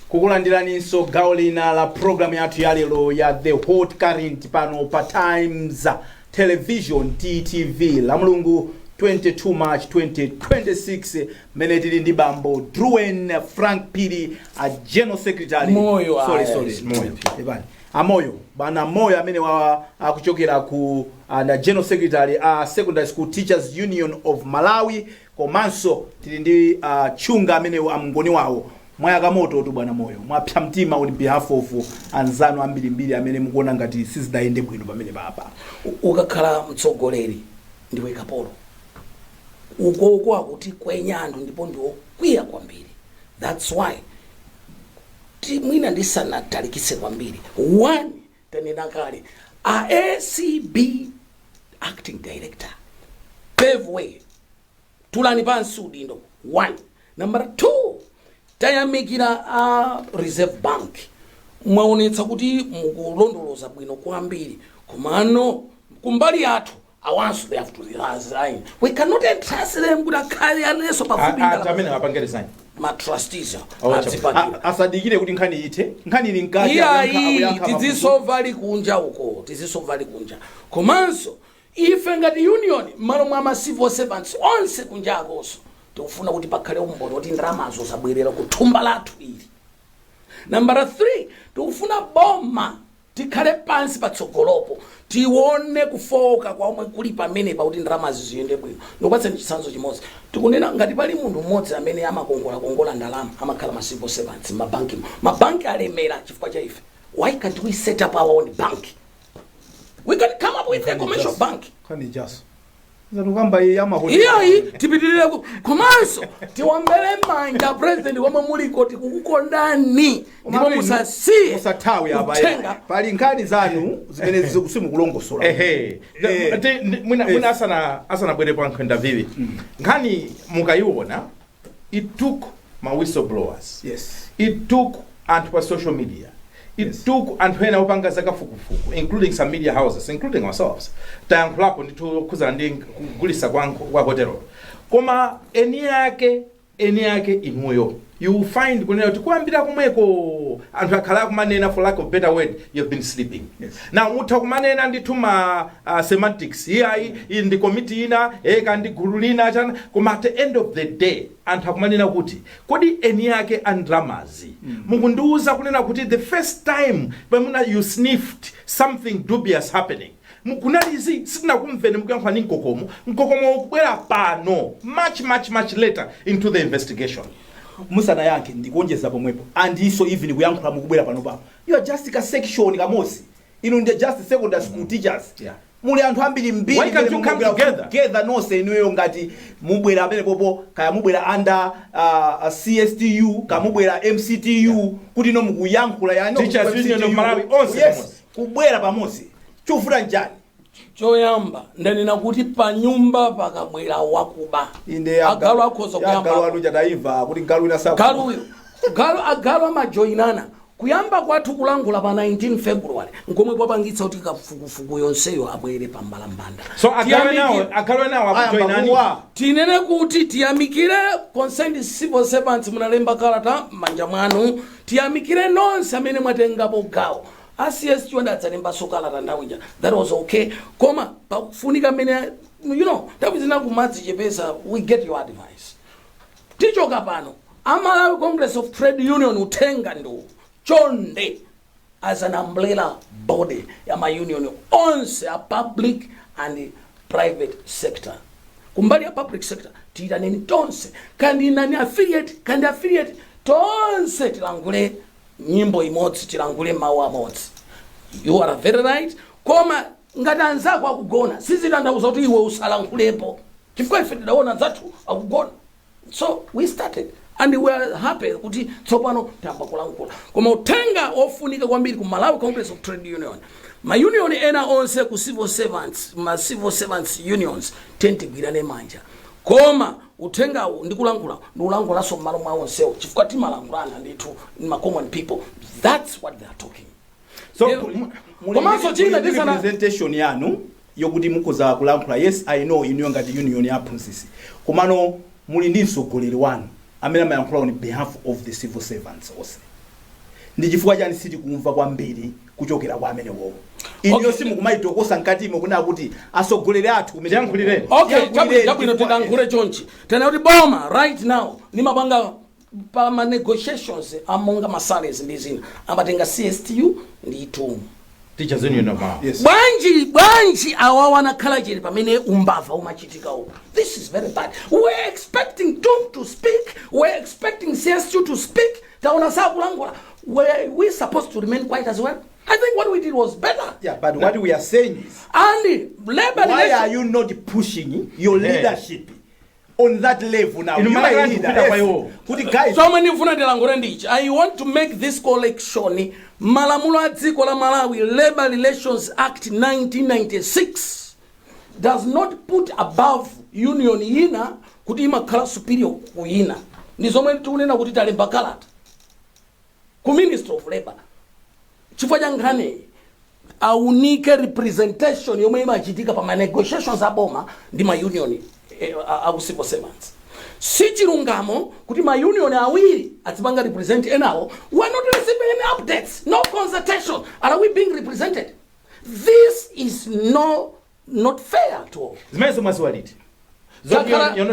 Kukulandiraninso gawo lina la program yathu ya lero ya The Hot Current pano pa Times Television, TTV, la Mulungu 22 March 2026, mmene tili ndi bambo Druwen Frank Pili, a general secretary. Moyo, Sorry, aya, sorry. yes, Moyo. Ebani. Amoyo, bana Moyo amene wa akuchokera ku na general secretary a Secondary School Teachers Union of Malawi. Komanso tili ndi Chunga amene amngoni wawo. Mwayaka moto tu, bwana Moyo, mwapsa mtima on behalf of anzanu ambirimbiri amene mukuona ngati sizidayende bwino pamene papa. Ukakhala mtsogoleri ndiwe kapolo. Ukoko akuti kwenya anthu ndipo ndiwokwiya kwambiri. That's why mwina ndisanatalikitse kwambiri, one, tanena kale, a ACB acting director, pave way, tulani pansi udindo, one. Number two, tayamikira a Reserve Bank, mwaonetsa kuti mukulondoloza bwino kwambiri. Komano kumbali yathu, awanso they have to resign. We cannot entrust them kuti akhale alenso pafupi. Anthu amene apange resign. Ma trustees Oh, adzipakira. Asadikire kuti nkhani ithe, nkhani ili mkati. Iyayi. Akuyankha mafunso. Tizisova likunja uko, tizisova likunja. Komanso ife ngati union, m'malo mwa ma civil servants onse kunjakonso, tikufuna kuti pakhale umboni kuti ndalamazo zabwerera ku thumba lathu ili. Nambala 3, tikufuna boma tikhale pansi patsogolopo, tione kufoka kwamwe kuli pamene pakuti ndalamazi ziyende bwino. Ndikupatseni chitsanzo chimodzi. Tikunena ngati pali munthu mmodzi amene amakongola-kongola ndalama, amakhala ma civil servants m'mabankimo. Mabanki alemera chifukwa cha ife. Why can't we set up our own bank? We can come up with a commercial bank. Nkhani jaso zatukamba iye amahotela. Iyayi, tipitirire. Komanso tiwombere manja president komwe muliko, tikukukondani ndipo musasiye Musathawe apa. Uthenga. Pali nkhani zanu zimene simukulongosola. Ehe. Mwina asanabwere pa nkhwenda vivi, nkhani mukayiona, it took ma whistleblowers, it took anthu pa social media, it took anthu ena opanga zakafukufuku, including some media houses, including ourselves. Tayankhulapo ndithu kukhuzana ndi kugulisa kwa hotelo. Koma eni ake inuyo, you will find kunena kuti kuyambira komweko anthu akhala akumanena, for lack of better word, you've been sleeping. Now mutha kumanena ndithu ma semantics, iyayi, iyi ndi komiti ina eka ndi gulu lina chana, koma at the end of the day anthu akumanena kuti kodi eni ake a ndalamazi, mukundiuza kunena kuti the first time pamuna you sniffed something dubious happening, kunalizi sitinakumveni mukuyankhula ndi mkokomo, mkokomo ukubwera pano much, much, much later into the investigation? Musanayankhe, ndikuonjeza pomwepo, andiso even kuyankhula mukubwera pano papo, you are just ka section kamodzi. Inu ndi just secondary school teachers. Muli anthu ambiri mbiri. Why can't you come together? Together nonse inuyo, ngati mubwera amene popo, kaya mubwera under CSTU, kaya mubwera MCTU, kuti ino mukuyankhula yani. Teachers Union of Malawi, onse pamodzi. Kubwera pamodzi, chovuta njani? Choyamba ndanena kuti panyumba pakabwera wakuba, inde agalu akhoza Galu kuyamba. Anu chatayimva kuti galu ina sa Galuyo, galu, agalu amajoyinana. Kuyamba kwathu kulangula pa 19 February nkomwe kwapangitsa kuti kafukufuku yonseyo abwere pambalambanda. So agalu nawo, agalu nawo akujoyinani. Ayamba. Tinene kuti tiyamikire concerned civil servants, munalemba kalata m'manja mwanu. Tiyamikire nonse amene mwatengapo gawo. A CSTU adzalembanso kalata nthawi ija, that was okay. Koma pakufunika mmene nthawi zina kumadzichepesa. We get your advice. Tichoka pano, Amalawi Congress of Trade Union, uthenga ndiwu: chonde, as an umbrella body ya ma union onse a public and private sector, kumbali ya public sector tiyitaneni tonse, kandi nani affiliate, kandi affiliate, tonse tilangule nyimbo imodzi, tilangule mawu amodzi. You are very right, koma ngati anzako akugona sizitanthauza kuti iwe usalankhulapo, chifukwa ife tidaona anzathu akugona, so we started and we are happy kuti tsopano tayamba kulankhula. Koma uthenga ofunika kwambiri ku Malawi Congress of Trade Union, ma union ena onse ku civil servants, ma civil servants unions, tigwirane manja. Koma uthengawu ndikulankhula, ndikulankhulaso m'malo mwa onsewo, chifukwa timalankhulana ndithu ma common people. That's what they are talking. So Komanso china Presentation yanu yokuti mukhoza kulankhula, yes, I know inuyo ngati union ya aphunzitsi, komano muli ndi mtsogoleri wanu amene amayankhula on behalf of the civil servants onse. Ndi chifukwa chani sitikumva kwambiri kuchokera kwa amenewowo? Inuyo simukumayitokosa mkatimo kunena kuti atsogoleri athu kumene Tiyankhulireni. Okay. Tiyankhulireni. Chabwino, tilankhule chonchi. Tena kuti boma right now limapanga pa ma negotiations amonga ma salaries ndi zina, amatenga CSTU ndi TUM. Teachers Union of Malawi. Yes. Bwanji, bwanji awa wanakhala chili pamene umbava umachitika uku? This is very bad. We're expecting TUM to speak, we're expecting CSU to speak. Taona sakulankhula. Were we supposed to remain quiet as well? I think what we did was better. Yeah, but what we are saying is, And labor why relation- are you not pushing your leadership on that level now? Inu You are a malaka leader, kupita kwa yes. iwo. Kuti guys, Zomwe ndifuna ndilankhule ndichi: I want to make this correction. Malamulo a dziko la Malawi, Labor Relations Act 1996, does not put above union ina kuti imakhala superior ku ina. Ndi zomwe tikunena kuti talemba kalata ku Minister of Labor chifukwa cha nkhaniyi, aunike representation yomwe imachitika pa ma negotiations aboma ndi ma union aku civil servants. Si chilungamo kuti ma union awiri azipanga represent enawo. We are not receiving any updates, no consultation. Are we being represented? This is not fair at all. Zimenezo mwaziwa liti?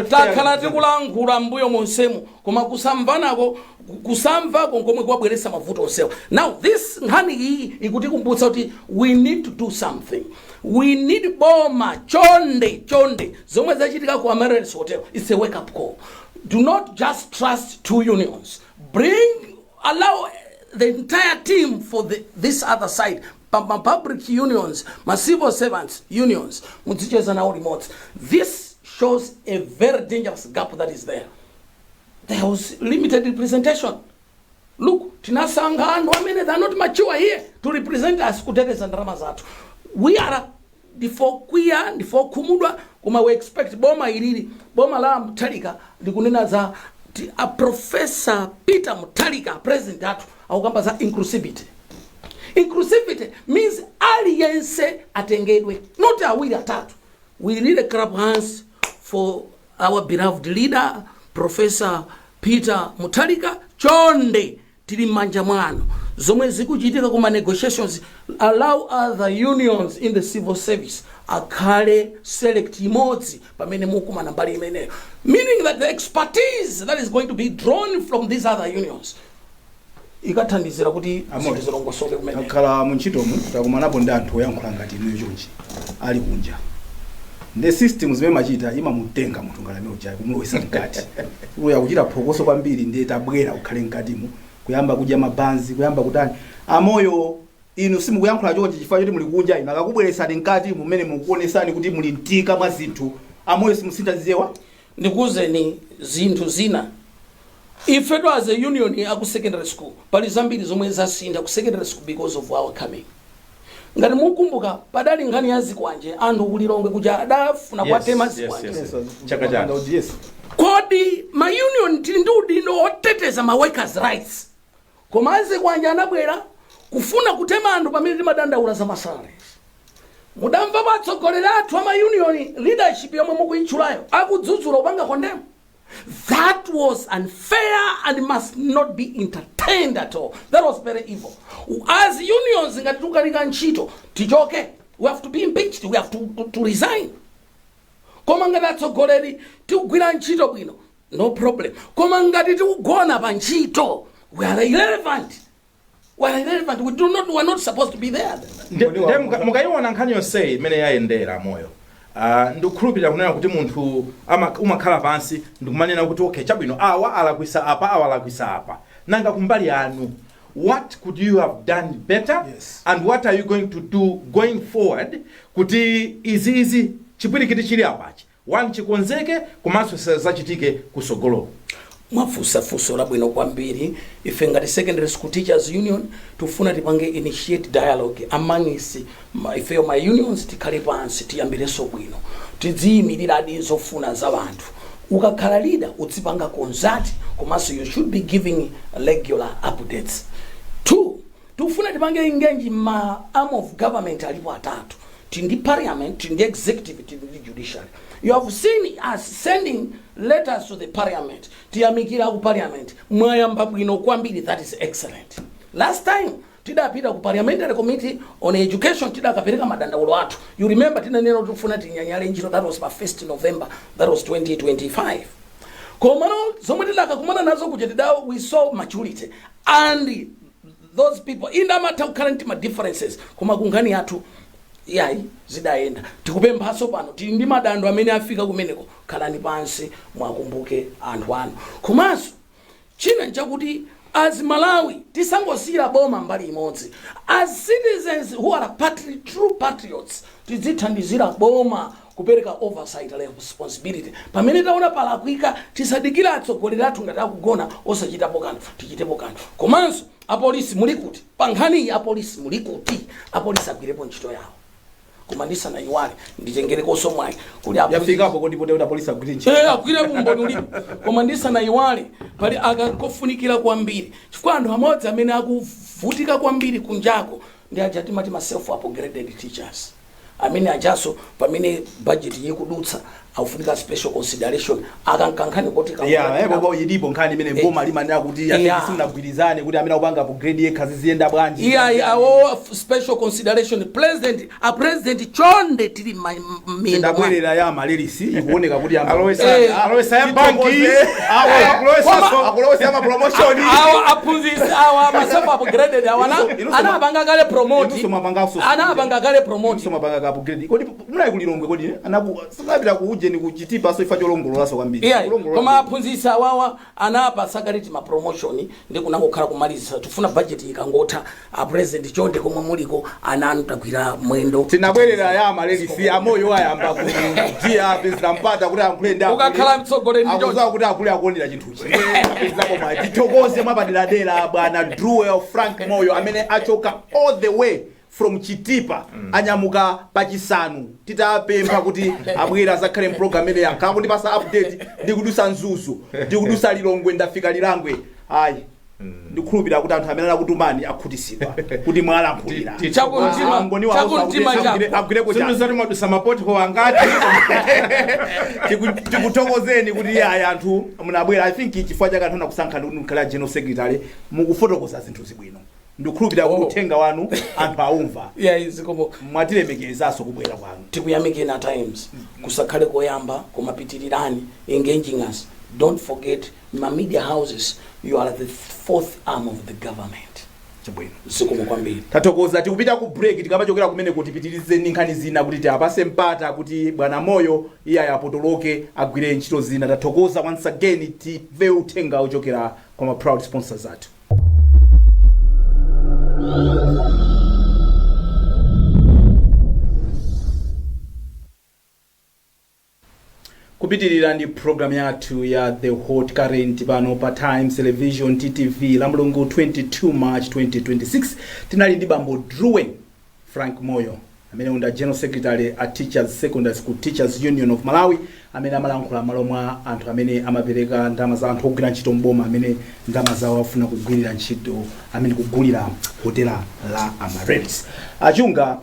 Takhala tikulankhula mbuyo monsemu, koma kusamvanako, kusamvako nkomwe kwabweretsa mavuto onsewa. Now this nkhani iyi ikutikumbutsa kuti we need to do something. We need boma, chonde chonde, zomwe zachitika ku Amaryllis Hotel, it's a wake up call. Do not just trust two unions. Bring, allow the entire team for this other side, pa public unions, ma civil servants unions, mudzicheza nawo limodzi. This shows a very dangerous gap that is there. There was limited representation. Look, tinasankha anthu amene they are not mature here to represent us, kuteteza ndalama zathu. We are ndifokwiya, ndifokhumudwa, koma we expect boma ilili, boma la Mutharika, likunena za a Professor Peter Mutharika, president athu, akukamba za inclusivity. Inclusivity means aliyense atengedwe, not awiri, atatu. We really clap hands for our beloved leader, Professor Peter Mutharika. Chonde, tili m'manja mwanu. Zomwe zikuchitika kuma negotiations, allow other unions in the civil service akhale select imodzi pamene mukumana mbali imeneyo, meaning that the expertise that is going to be drawn from these other unions ikathandizira kuti Amor. zinthu zilongosoke kumeneko. Takhala muntchitomu, takumanapo ndi anthu oyankhula ngati inuyo chonchi ali kunja. Ndi system zimene machita, imamutenga munthu ngati amene uja kumulowesa mkati, uya kuchita phokoso kwambiri, ndiye tabwera ukhale mkatimo, kuyamba kudya mabanzi, kuyamba kutani. Amoyo, inu simukuyankhula chonchi chifukwa choti muli kunja. Inu akakubweresani mkati mumene mukuonesani kuti muli mtika mwa zinthu, amoyo simusintha zizewa? Ndikuwuzeni zinthu zina. Ifetu as a union aku secondary school, pali zambiri zomwe zasintha ku secondary school because of our coming. Ngati mukumbuka, padali nkhani ya zikwanje, anthu kulilongwe kuja adafuna kwatema zikwanje. Yes. Chaka chatha. Yes. Kodi ma union tili ndi udindo oteteza ma workers' rights, koma azikwanje anabwera kufuna kutema anthu pamene timadandaula za ma salaries. Mudamva atsogoleri athu ama union leadership yomwe mukuyitchulayo akudzudzula, kupanga condemn? That was unfair and must not be entertained at all. That was very evil. As unions, ngati tikukanika ntchito, tichoke. We have to be impeached, we have to resign. Koma ngati atsogoleri tikugwira ntchito bwino, no problem. Koma ngati tikugona pa ntchito, we are irrelevant, we are irrelevant. We are not supposed to be there. Nde mukayiona nkhani yonseyi imene yayendera, moyo, ndikukhulupirira kunena kuti munthu umakhala pansi ndikumanena kuti, "Okay, chabwino, awa alakwisa apa, awa alakwisa apa." Nanga kumbali yanu, what could you have done better? Yes. And what are you going to do going forward kuti iziizi, chipwirikiti chili apachi, one, chikonzeke, komanso zachitike kusogolo? Mwafunsa funso labwino kwambiri. Ife ngati Secondary School Teachers Union tifuna tipange initiate dialogue among ifeyo ma unions, tikhale pansi, tiyambirenso bwino, tidziyimiriradi zofuna za anthu. Ukakhala leader, udzipanga consult, komanso you should be giving regular updates. Two, tikufuna tipange engage ma arm of government. Alipo atatu: tindi parliament, tindi executive, tindi judiciary. You have seen us sending letters to the parliament. Tiyamikira ku parliament, mwayamba bwino kwambiri, that is excellent. Last time tidapita ku Parliamentary Committee on Education, tidakapereka madandaulo athu. You remember tinanena kuti tifuna tinyanyale ntchito. That was pa 1st November, that was 2025. Komano zomwe tidakakumana nazo kuja, we saw maturity and Those people inde amatha kukhala ndi ma differences, koma kunkhani yathu yayi zidayenda. Tikupemphanso pano, tili ndi madando amene afika kumeneko, khalani pansi mwakumbuke anthu anu. Komanso china nchakuti as Malawi tisangosiyira boma mbali imodzi. As citizens who are true patriots, tidzithandizira boma kupereka oversight responsibility. Pamene taona palakwika, tisadikire atsogoleri athu ngati akugona osachitapo kanthu, tichitepo kanthu. Komanso apolisi muli kuti pa nkhaniyi? Apolisi muli kuti? Apolisi agwirepo ntchito yawo. Koma ndisanayiwale, nditengerekonso mwayi kuli Yafikapo kodi pote kuti apolisi agwire ntchito? Eh, agwire, umboni ulipo. Koma ndisanayiwale, pali akakofunikira kwambiri, chifukwa anthu amodzi amene akuvutika kwambiri kunjako ndi aja timati ma self upgraded teachers, amene ajaso pamene budget ikudutsa akufunika special consideration. Akankankhani kuti Yeah, popo ilipo nkhani imene boma limanena kuti simunagwirizane kuti amene akupanga upgrade yekha ziziyenda bwanji. Iya, awo special consideration, president, a president, chonde, tili m'minda. Ndabwerera ya Amaryllis ikuoneka kuti Alowesa ya banki. Akulowesa. Akulowesa ma promotion. Awa aphunzitsi awa ma self upgraded awa anapanga kale promote. Inunso mwapanganso. Anapanga kale promote. Inunso mwapanga ka upgrade. Kodi munayi kulilongwe kodi anaku sikapita ku ujeni ku Chitipa so ifa cholongolola kwambiri. Iya. Kulongolola. Koma aphunzitsi awawa anapasa kale ma promotion ndi kunangokhala kumalizisa. Tifuna budget ikangotha, a president, chonde, komwe muliko, ana anu tagwira mwendo. Tinabwerera ya Amaryllis, amoyo ayamba kujiya, apezera mpata kuti ayankhule ndi akule. Ukakhala mtsogoleri ndi Akudziwa kuti akule akuonera chinthuchi, apezerapo mwayi. Tithokoze mwapaderadera bwana Druel Frank Moyo amene achoka all the way from Chitipa, anyamuka pachisanu titapempha kuti abwera azakhale mpulogalamu imene yankhala kundipasa update. Ndikudusa Mzuzu, ndikudusa Lilongwe, ndafika Lilangwe. Ayi, ndikhulupirira kuti anthu amene anakutumani akhutisidwa kuti mwalankhulira. Chakumtima Angoni wawo chakumtima kuti chako. agwireko Zinthu chanu. zati mwadusa ma pothole angati? Tikuthokozeni kuti yaya anthu munabwera. I think chifukwa chake anthu anakusankhani kuti mukhale a general secretary, mukufotokoza zinthu zibwino. Ndikukhulupirira kuti uthenga wanu anthu aumva. Iya, zikomo. Mwatilemekezanso kubwera kwanu. Tikuyamikeni at Times, kusakhale koyamba, koma pitirirani engaging us. Don't forget, ma media houses, you are the fourth arm of the government. Chabwino. Zikomo kwambiri. Tathokoza. Tikupita ku break. Tikamachokera kumene kuti tipitirize ndi nkhani zina, kuti tiapase mpata kuti bwana Moyo iye ayapotoloke agwire ntchito zina. Tathokoza once again. Timve uthenga ochokera kwa ma proud sponsors athu. Kupitirira ndi program yathu ya The Hot Current pano pa Times Television, TTV, la Mulungu 22 March 2026. Tinali ndi bambo Druwen Frank Moyo amene unda general secretary a Teachers Secondary School Teachers Union of Malawi, amene amalankhula malo mwa anthu amene amapereka ndalama za anthu ogwira ntchito mboma amene ndalama zawo afuna kugwirira ntchito amene kugulira hotela la Amaryllis. Achunga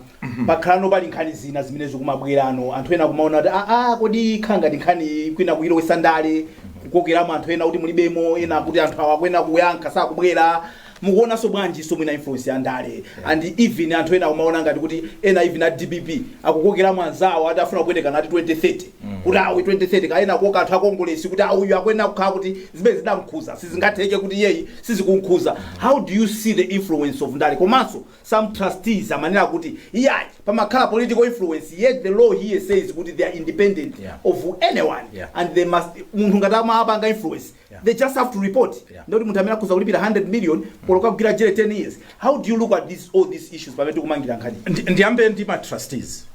pakhalano pali nkhani zina zimene zikumabwerano, anthu ena kumaona kuti aa, kodi ikhala ngati nkhani kwina kuyilowesa ndale, kukokeramo anthu ena kuti mulibemo, ena kuti anthu awa akwena kuyankha sakubwera. Mukuonanso bwanji so mwina influence ya ndale, and even anthu ena kumaona ngati kuti ena, even a DPP, akukokeramo anzawo ati afuna kupwetekana ati 2030, kuti awi 2030 kaena kuoka anthu akongolesi kuti auyu akwena kukhala kuti zimene zidamkhuza sizingatheke kuti yeyi sizikunkhuza. How do you see the influence of ndale? Komanso some trustees amanena kuti iyayi, pamakhala political influence, yet the law here says kuti they are independent of anyone and they must, munthu ngati amapanga influence, they just have to report. Ndoti munthu amene akhuza kulipira 100 million polokagwira jele 10 years. How do you look at this, all these issues pamene tikumangira nkhani? Ndiyambe ndi ma trustees.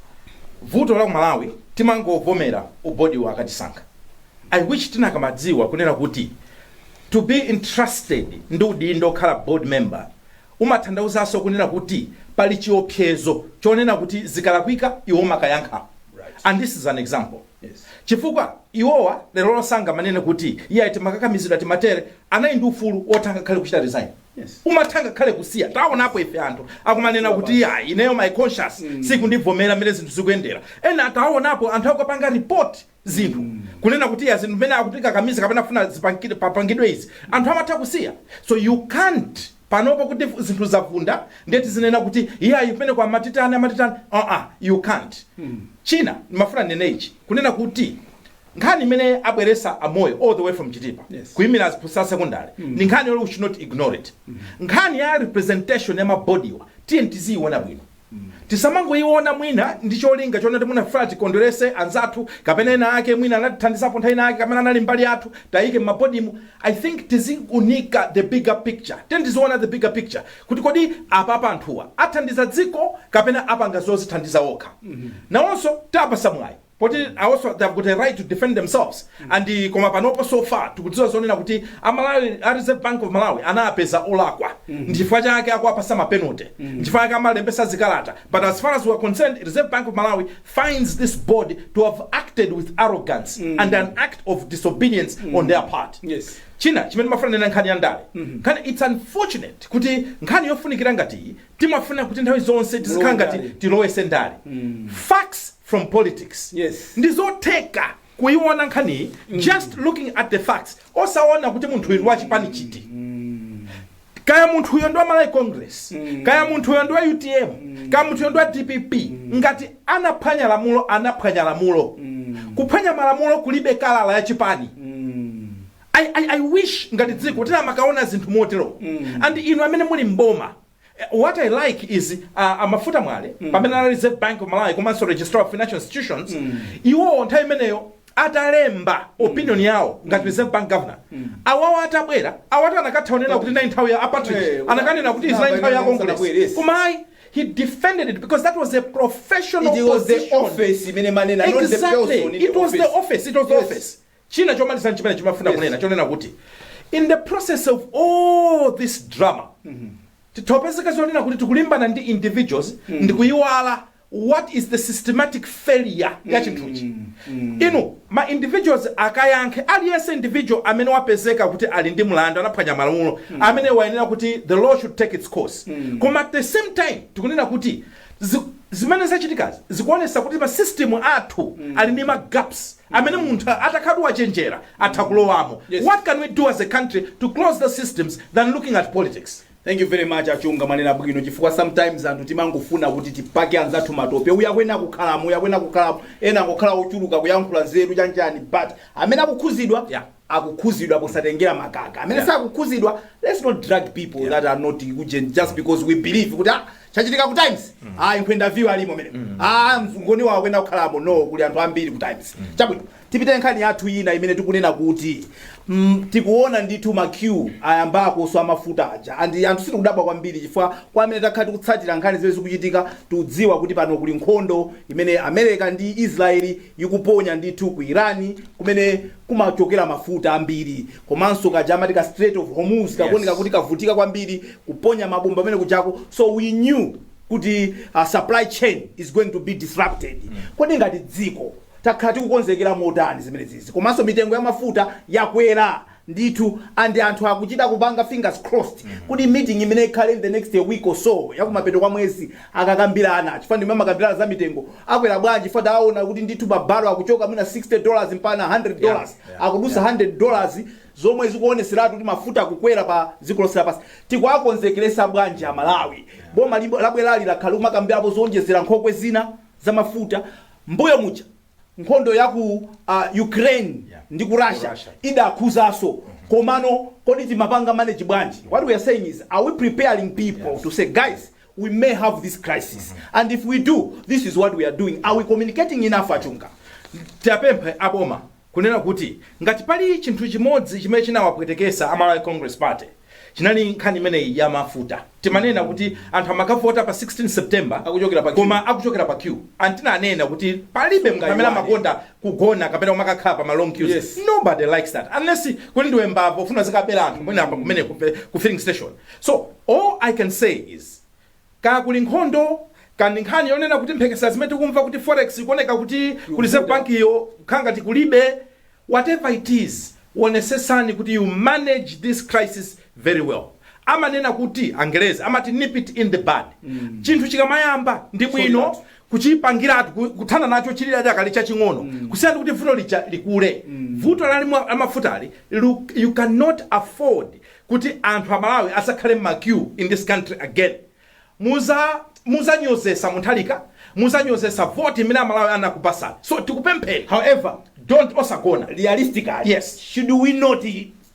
Vuto la ku Malawi, timangovomera ubodi wakatisankha. I wish tinakamadziwa kunena kuti to be entrusted ndi udindo okhala board member umatanthauzanso kunena kuti pali chiopsezo chonena kuti zikalakwika iwo makayankha. And this is an example, chifukwa iwowa lero losanga manene kuti iye timakakamizidwa timatere, anali ndi ufulu wotanga khale kuchita resign. Umathanga khale kusiya. Taonapo ife anthu akumanena kuti iya, ineyo my conscience sikundivomera mmene zinthu zikuyendera. Ena taonapo anthu akupanga report zinthu kunena kuti iya, zinthu mmene akutikakamiza kapena funa papangidwe izi, anthu amatha kusiya. So you can't panopo kuti zinthu zavunda ndiye tizinena kuti iyayi, kumene kwa amatitani amatitani. You can't. China ndimafuna nene ichi, kunena kuti Nkhani imene abweresa amoyo all the way from Chitipa, kuyimira aphunzitsi a secondary, ndi nkhani yoti we should not ignore it. Nkhani ya representation ya ma board wa, tiye tiziyiona bwino. Tisamangoiona mwina ndi cholinga chonati mwina funa tikondwerese anzathu kapena ena ake, mwina anatithandizapo nthawi ina ake kapena anali mbali yathu, tayike m'ma board mu. I think tiziunika the bigger picture. Tiye tiziona the bigger picture kuti kodi apapa anthuwa athandiza dziko kapena apanga zozithandiza okha. Nawonso tapasa mwayi poti also they have got a right to defend themselves. And koma panopo so far tikudziwa zonena kuti amalawi, a Reserve Bank of Malawi anapeza olakwa, ndichifukwa chake akuwapasa ma penalty, ndichifukwa chake amalembesa zikalata. But as far as we are concerned, Reserve Bank of Malawi finds this board to have acted with arrogance and an act of disobedience on their part. China chimene mafuna nena, nkhani ya ndale, nkhani, it's unfortunate kuti nkhani yofunikira ngati iyi timafuna kuti nthawi zonse tizikhala ngati ndale. Tilowese ndale. Facts from politics. Ndi zotheka kuiona nkhaniyi just looking at the facts, osaona kuti munthu uyu ndi wachipani chiti, kaya munthu uyo ndi wa Malawi Congress, kaya munthu uyo ndi wa UTM, kaya munthu uyo ndi wa DPP. Ngati anaphwanya lamulo, anaphwanya lamulo. Kuphwanya malamulo kulibe colour ya chipani. I wish ngati dziko tinamakaona zinthu motero. And inu amene muli mboma, what I like is amafuta mwale pamene ali Reserve Bank of Malawi komanso Registrar of Financial Institutions, iwowo nthawi imeneyo atalemba opinion yawo ngati Reserve Bank governor, awawo atabwera, awatu anakathaonera kuti nayi nthawi ya aPatrick, anakanena kuti izi nayi nthawi ya Congress. Koma ayi, he defended it because that was a professional It was the position. Office imene manena, not the person in It the was the office. office. It was the office. China chomaliza chimene chimafuna kunena, chonena kuti in the process of all this drama, titopezeka zonena kuti tikulimbana ndi individuals ndikuyiwala what is the systematic failure ya chinthuchi. Inu ma individuals akayankhe, aliyense individual amene wapezeka kuti ali ndi mlandu, anaphwanya malamulo, amene wayenera kuti the law should take its course. Koma at the same time tikunena kuti zimene zachitikazi zikuonesa kuti ma system athu ali ndi ma gaps amene munthu atakhala wachenjera atha kulowamo. What can we do as a country to close the systems than looking at politics? Thank you very much, Achunga. Manena bwino, chifukwa sometimes anthu timangofuna kuti tipake anzathu matope, uyu akwena kukhalamo, uyu akwena kukhalamo, ena angokhala ochuluka kuyankhula nzeru chanjani, but amene akukhuzidwa akukhuzidwa posatengera makaka. Amene sakukhuzidwa, let's not drag people that are not kujen just because we believe kuti ah, chachitika ku Times, ah, nkhwenda view alimo mene, ah, mngoni wawo akwena kukhalamo. No, kuli anthu ambiri ku Times. Chabwino, tipite nkhani yathu ina imene tikunena kuti tikuona ndithu ma queue ayambako so amafuta aja, and anthu sitikudabwa kwambiri chifukwa kwa amene takhala tikutsatira nkhani zimene zikuchitika, tikudziwa kuti pano kuli nkhondo imene America ndi Israeli ikuponya ndithu ku Irani, kumene kumachokera mafuta ambiri, komanso kaja amati ka Strait of Hormuz kakuoneka kuti kavutika kwambiri kuponya mabomba amene kujako. So we knew kuti supply chain is going to be disrupted. Kodi ngati dziko takhala tikukonzekera motani zimene zizi? Komanso mitengo ya mafuta yakwera ndithu, and anthu akuchita kupanga fingers crossed kuti meeting imene ikhale in the next week or so, yakumapeto kwa mwezi, akakambirana, chifukwa ndimwe amakambirana za mitengo akwera bwanji, chifukwa taona kuti ndithu mabalo akuchoka mwina $60 mpana $100, akudusa $100, zomwe zikuoneseratu kuti mafuta akukwera pa dziko lonse lapansi. Tikuwakonzekeresa bwanji Amalawi? Boma labwerali lakhala kumakambirapo zowonjezera nkhokwe zina za mafuta. Mbuyo muja nkhondo ya ku Ukraine ndi ku Russia Russia. idakhuzanso. Komano kodi timapanga manage bwanji? What we are saying is, are we preparing people to say, "Guys, we may have this crisis, and if we do, this is what we are doing"? Are we communicating enough, Achunga? Tiyapemphe aboma kunena kuti ngati pali chinthu chimodzi chimene chinawapwetekesa Amalawi Congress Party, chinali nkhani imeneyi ya mafuta. Timanena kuti anthu amakavota pa 16 September Akuchokera pa queue. Koma akuchokera pa queue, antinanena kuti palibe munthu amene Sungayiwale. amakonda kugona kapena kumakakhala pa ma long queues. Nobody likes that unless kuti ndiwe mbava ufuna zikabera anthu mwina apa kumene ku filling station. So all I can say is, kaya kuli nkhondo, kandi nkhani yonena kuti mphekesera zimene tikumva kuti forex ikuoneka kuti ku Reserve Bank iyo kukhala ngati kulibe, whatever it is, wonesesani kuti you manage this crisis very well. Amanena kuti Angerezi amati "nip it in the bud". Chinthu chikamayamba ndi bwino Solid. kuchipangiratu, kuthana nacho chili chakali chaching'ono, kusiyana kuti vuto lija likule. Vuto lali mafutali, you cannot afford kuti anthu Amalawi asakhale m'ma queue in this country again. Muzanyozesa Muthalika, muzanyozesa voti imene Amalawi anakupasani. So tikupempheni, However, Don't, osagona. Realistically, Yes. should we not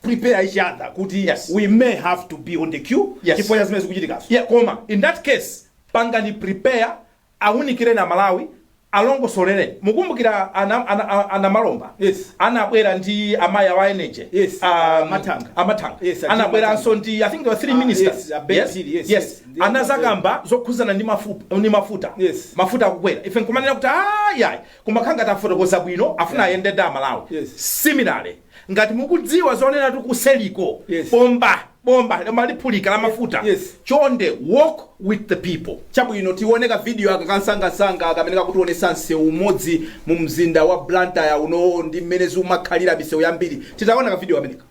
prepare each other kuti Yes. we may have to be on the queue Yes. chifukwa cha zimene zikuchitikazo? Yeah, koma in that case pangani prepare, awunikire na Malawi, alongosolere. Mukumbukira ana Malomba Yes. anabwera ndi amayi awa energy, Yes, Amathanga. Amathanga. Yes, Anabweranso ndi, I think there were three Ah, ministers. yes, a Ben Phiri, yes, yes. yes. Anazakamba zokhuzana ndi mafuta. Yes. Mafuta akukwera, ife nkumanena kuti ayayi, kumakhanga tafotokoza bwino, afuna ayende ndi Amalawi. Yes. Similarly, ngati mukudziwa zonena tikuseliko, Yes. bomba bomba maliphulika la mafuta, Yes. chonde walk with the people. Chabwino, tioneka video aka kansangasanga kamene kakutionesa msewu umodzi mu mzinda wa Blantyre uno ndi mmene zimakhalira misewu yambiri. Titaona ka video ameneka.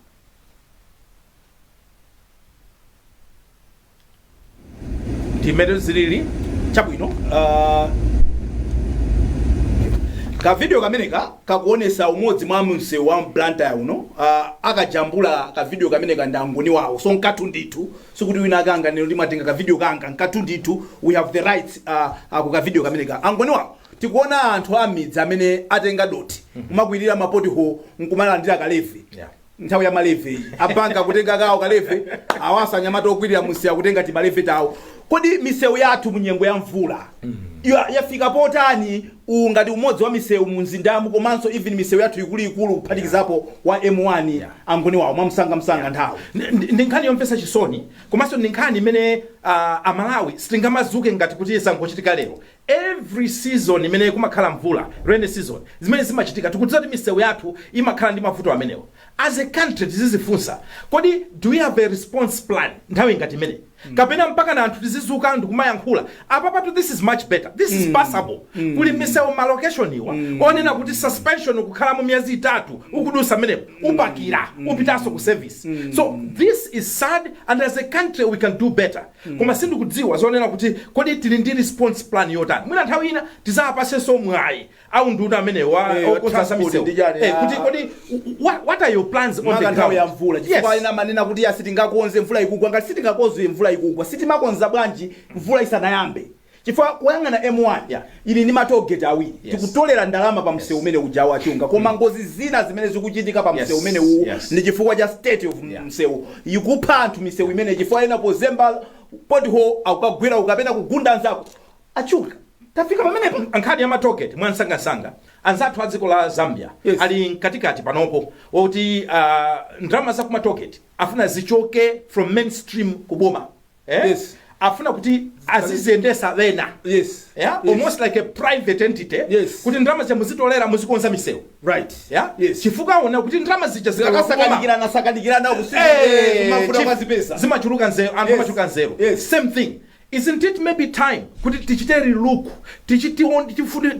Ndimene zilili. Chabwino, ka video kameneka kakuonesa umodzi mwa msewu wa Blantyre uno. Akajambula ka video kameneka ndi angoni wawo, so nkathu ndithu, sikuti wina akanga neno limatenga ka video kanga, nkathu ndithu. We have the rights ku ka video kameneka, angoni wawo. Tikuona anthu amidzi amene atenga doti kumakwirira ma pothole nkumalandira ka levy. Nthawi ya ma levy iyi, abanga kutenga kawo ka levy, awasa anyamata okwirira munsewu akutenga tima levy tawo. Kodi misewu yathu munyengo ya mvula yafika potani? Uwu ngati umodzi wa misewu mu mzindamu, komanso even misewu yathu ikuluikulu kuphatikizapo wa M1. Angoni wawo, mwamsangamsanga, nthawi. Ndi nkhani yomvetsa chisoni, komanso ndi nkhani imene Amalawi sitingamazuke ngati kuti zangochitika lero. Every season imene kumakhala mvula, rainy season, zimene zimachitika, tikudziwa kuti misewu yathu imakhala ndi mavuto amenewo. As a country tizizifunsa, kodi do we have a response plan nthawi ngati imene, kapena mpaka na anthu tizizuka ndikumayankhula apapatu? This is much better, this is passable. Kuli misewu, ma location iwa onena kuti suspension kukhalamo miyezi 3, ukudusa menepo, upakira, upitanso ku service. So this is sad, and as a country we can do better, koma sindikudziwa zonena kuti kodi tili ndi response plan yotani. Mwina nthawi ina tizapasenso mwayi au nduna amenewa Wa okonza za transport misewu ndi chani, kuti kodi what are your plans on the maka nthawi ground? ya mvula, chifukwa Yes. ena manena kuti ya, sitingakonze mvula ikugwa. Ngati sitingakonze mvula ikugwa, sitimakonza bwanji mvula isanayambe? Chifukwa kuyang'ana M1 ili ndi ma tollgate awiri. Tikutolera ndalama pa msewu umene uja wachunga, koma ngozi zina zimene zikuchitika pa msewu umene uwu ndi chifukwa cha state of msewu. Ikupha anthu misewu imene, chifukwa ena pozemba pothole akukagwera ukapena kugunda anzako. Achuka, tafika pamenepo. Nkhani ya ma tollgate, mwansangasanga, anzathu a dziko la Zambia ali mkatikati panopo woti ndalama za kuma tollgate afuna zichoke from mainstream kuboma, eh? Yes. Afuna kuti aziziyendesa wena, yeah? Yes. Almost like a private entity, kuti ndalama zija muzitolera, muzikonza misewu, yeah? Chifukwa aona kuti ndalama zija zikalowa kuboma, Akasakanikirana sakanikirana kumafuta kwazipesa. Zimachuluka nzeru anthu, amachuluka nzeru. Same thing, isn't it maybe time kuti tichite relook,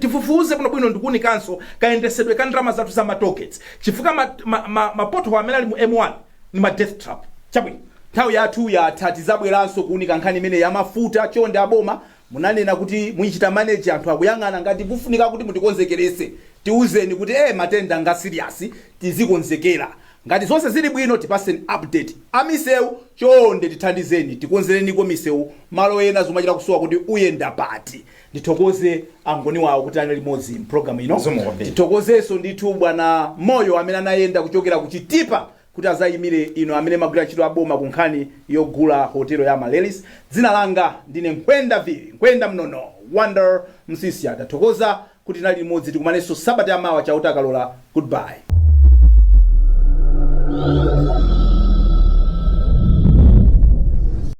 tifufuze bwinobwino ndikuunikanso kayendesedwe ka ndalama zathu za ma tollgates, chifukwa ma pothole amene ali mu M1 ni ma death trap. Chabwino, nthawi yathu yatha. Tizabweranso kuunika nkhani imene yamafuta. Chonde aboma, munanena kuti muyichita manage, anthu akuyang'ana. Ngati mufunika kuti mutikonzekerese, tiuzeni kuti matenda nga serious, tizikonzekera. Ngati zonse zili bwino, tipaseni update. Amisewu, chonde tithandizeni, tikonzereniko misewu. Malo ena zomachita kusowa kuti uyenda pati. Ndithokoze angoni wawo kuti ali limodzi mpulogalamu ino. Zikomo kwambiri. Tithokozenso ndithu bwana Moyo amene anayenda kuchokera ku Chitipa kuti azayimire ino amene magwira ntchito aboma ku nkhani yogula hotelo ya Amaryllis. Dzina langa ndine Nkhwenda Vili Nkhwenda Mnono Wonder Msisia. Tathokoza kuti tinali limodzi. Tikumanenso sabata yamawa, Chauta akalola. Goodbye.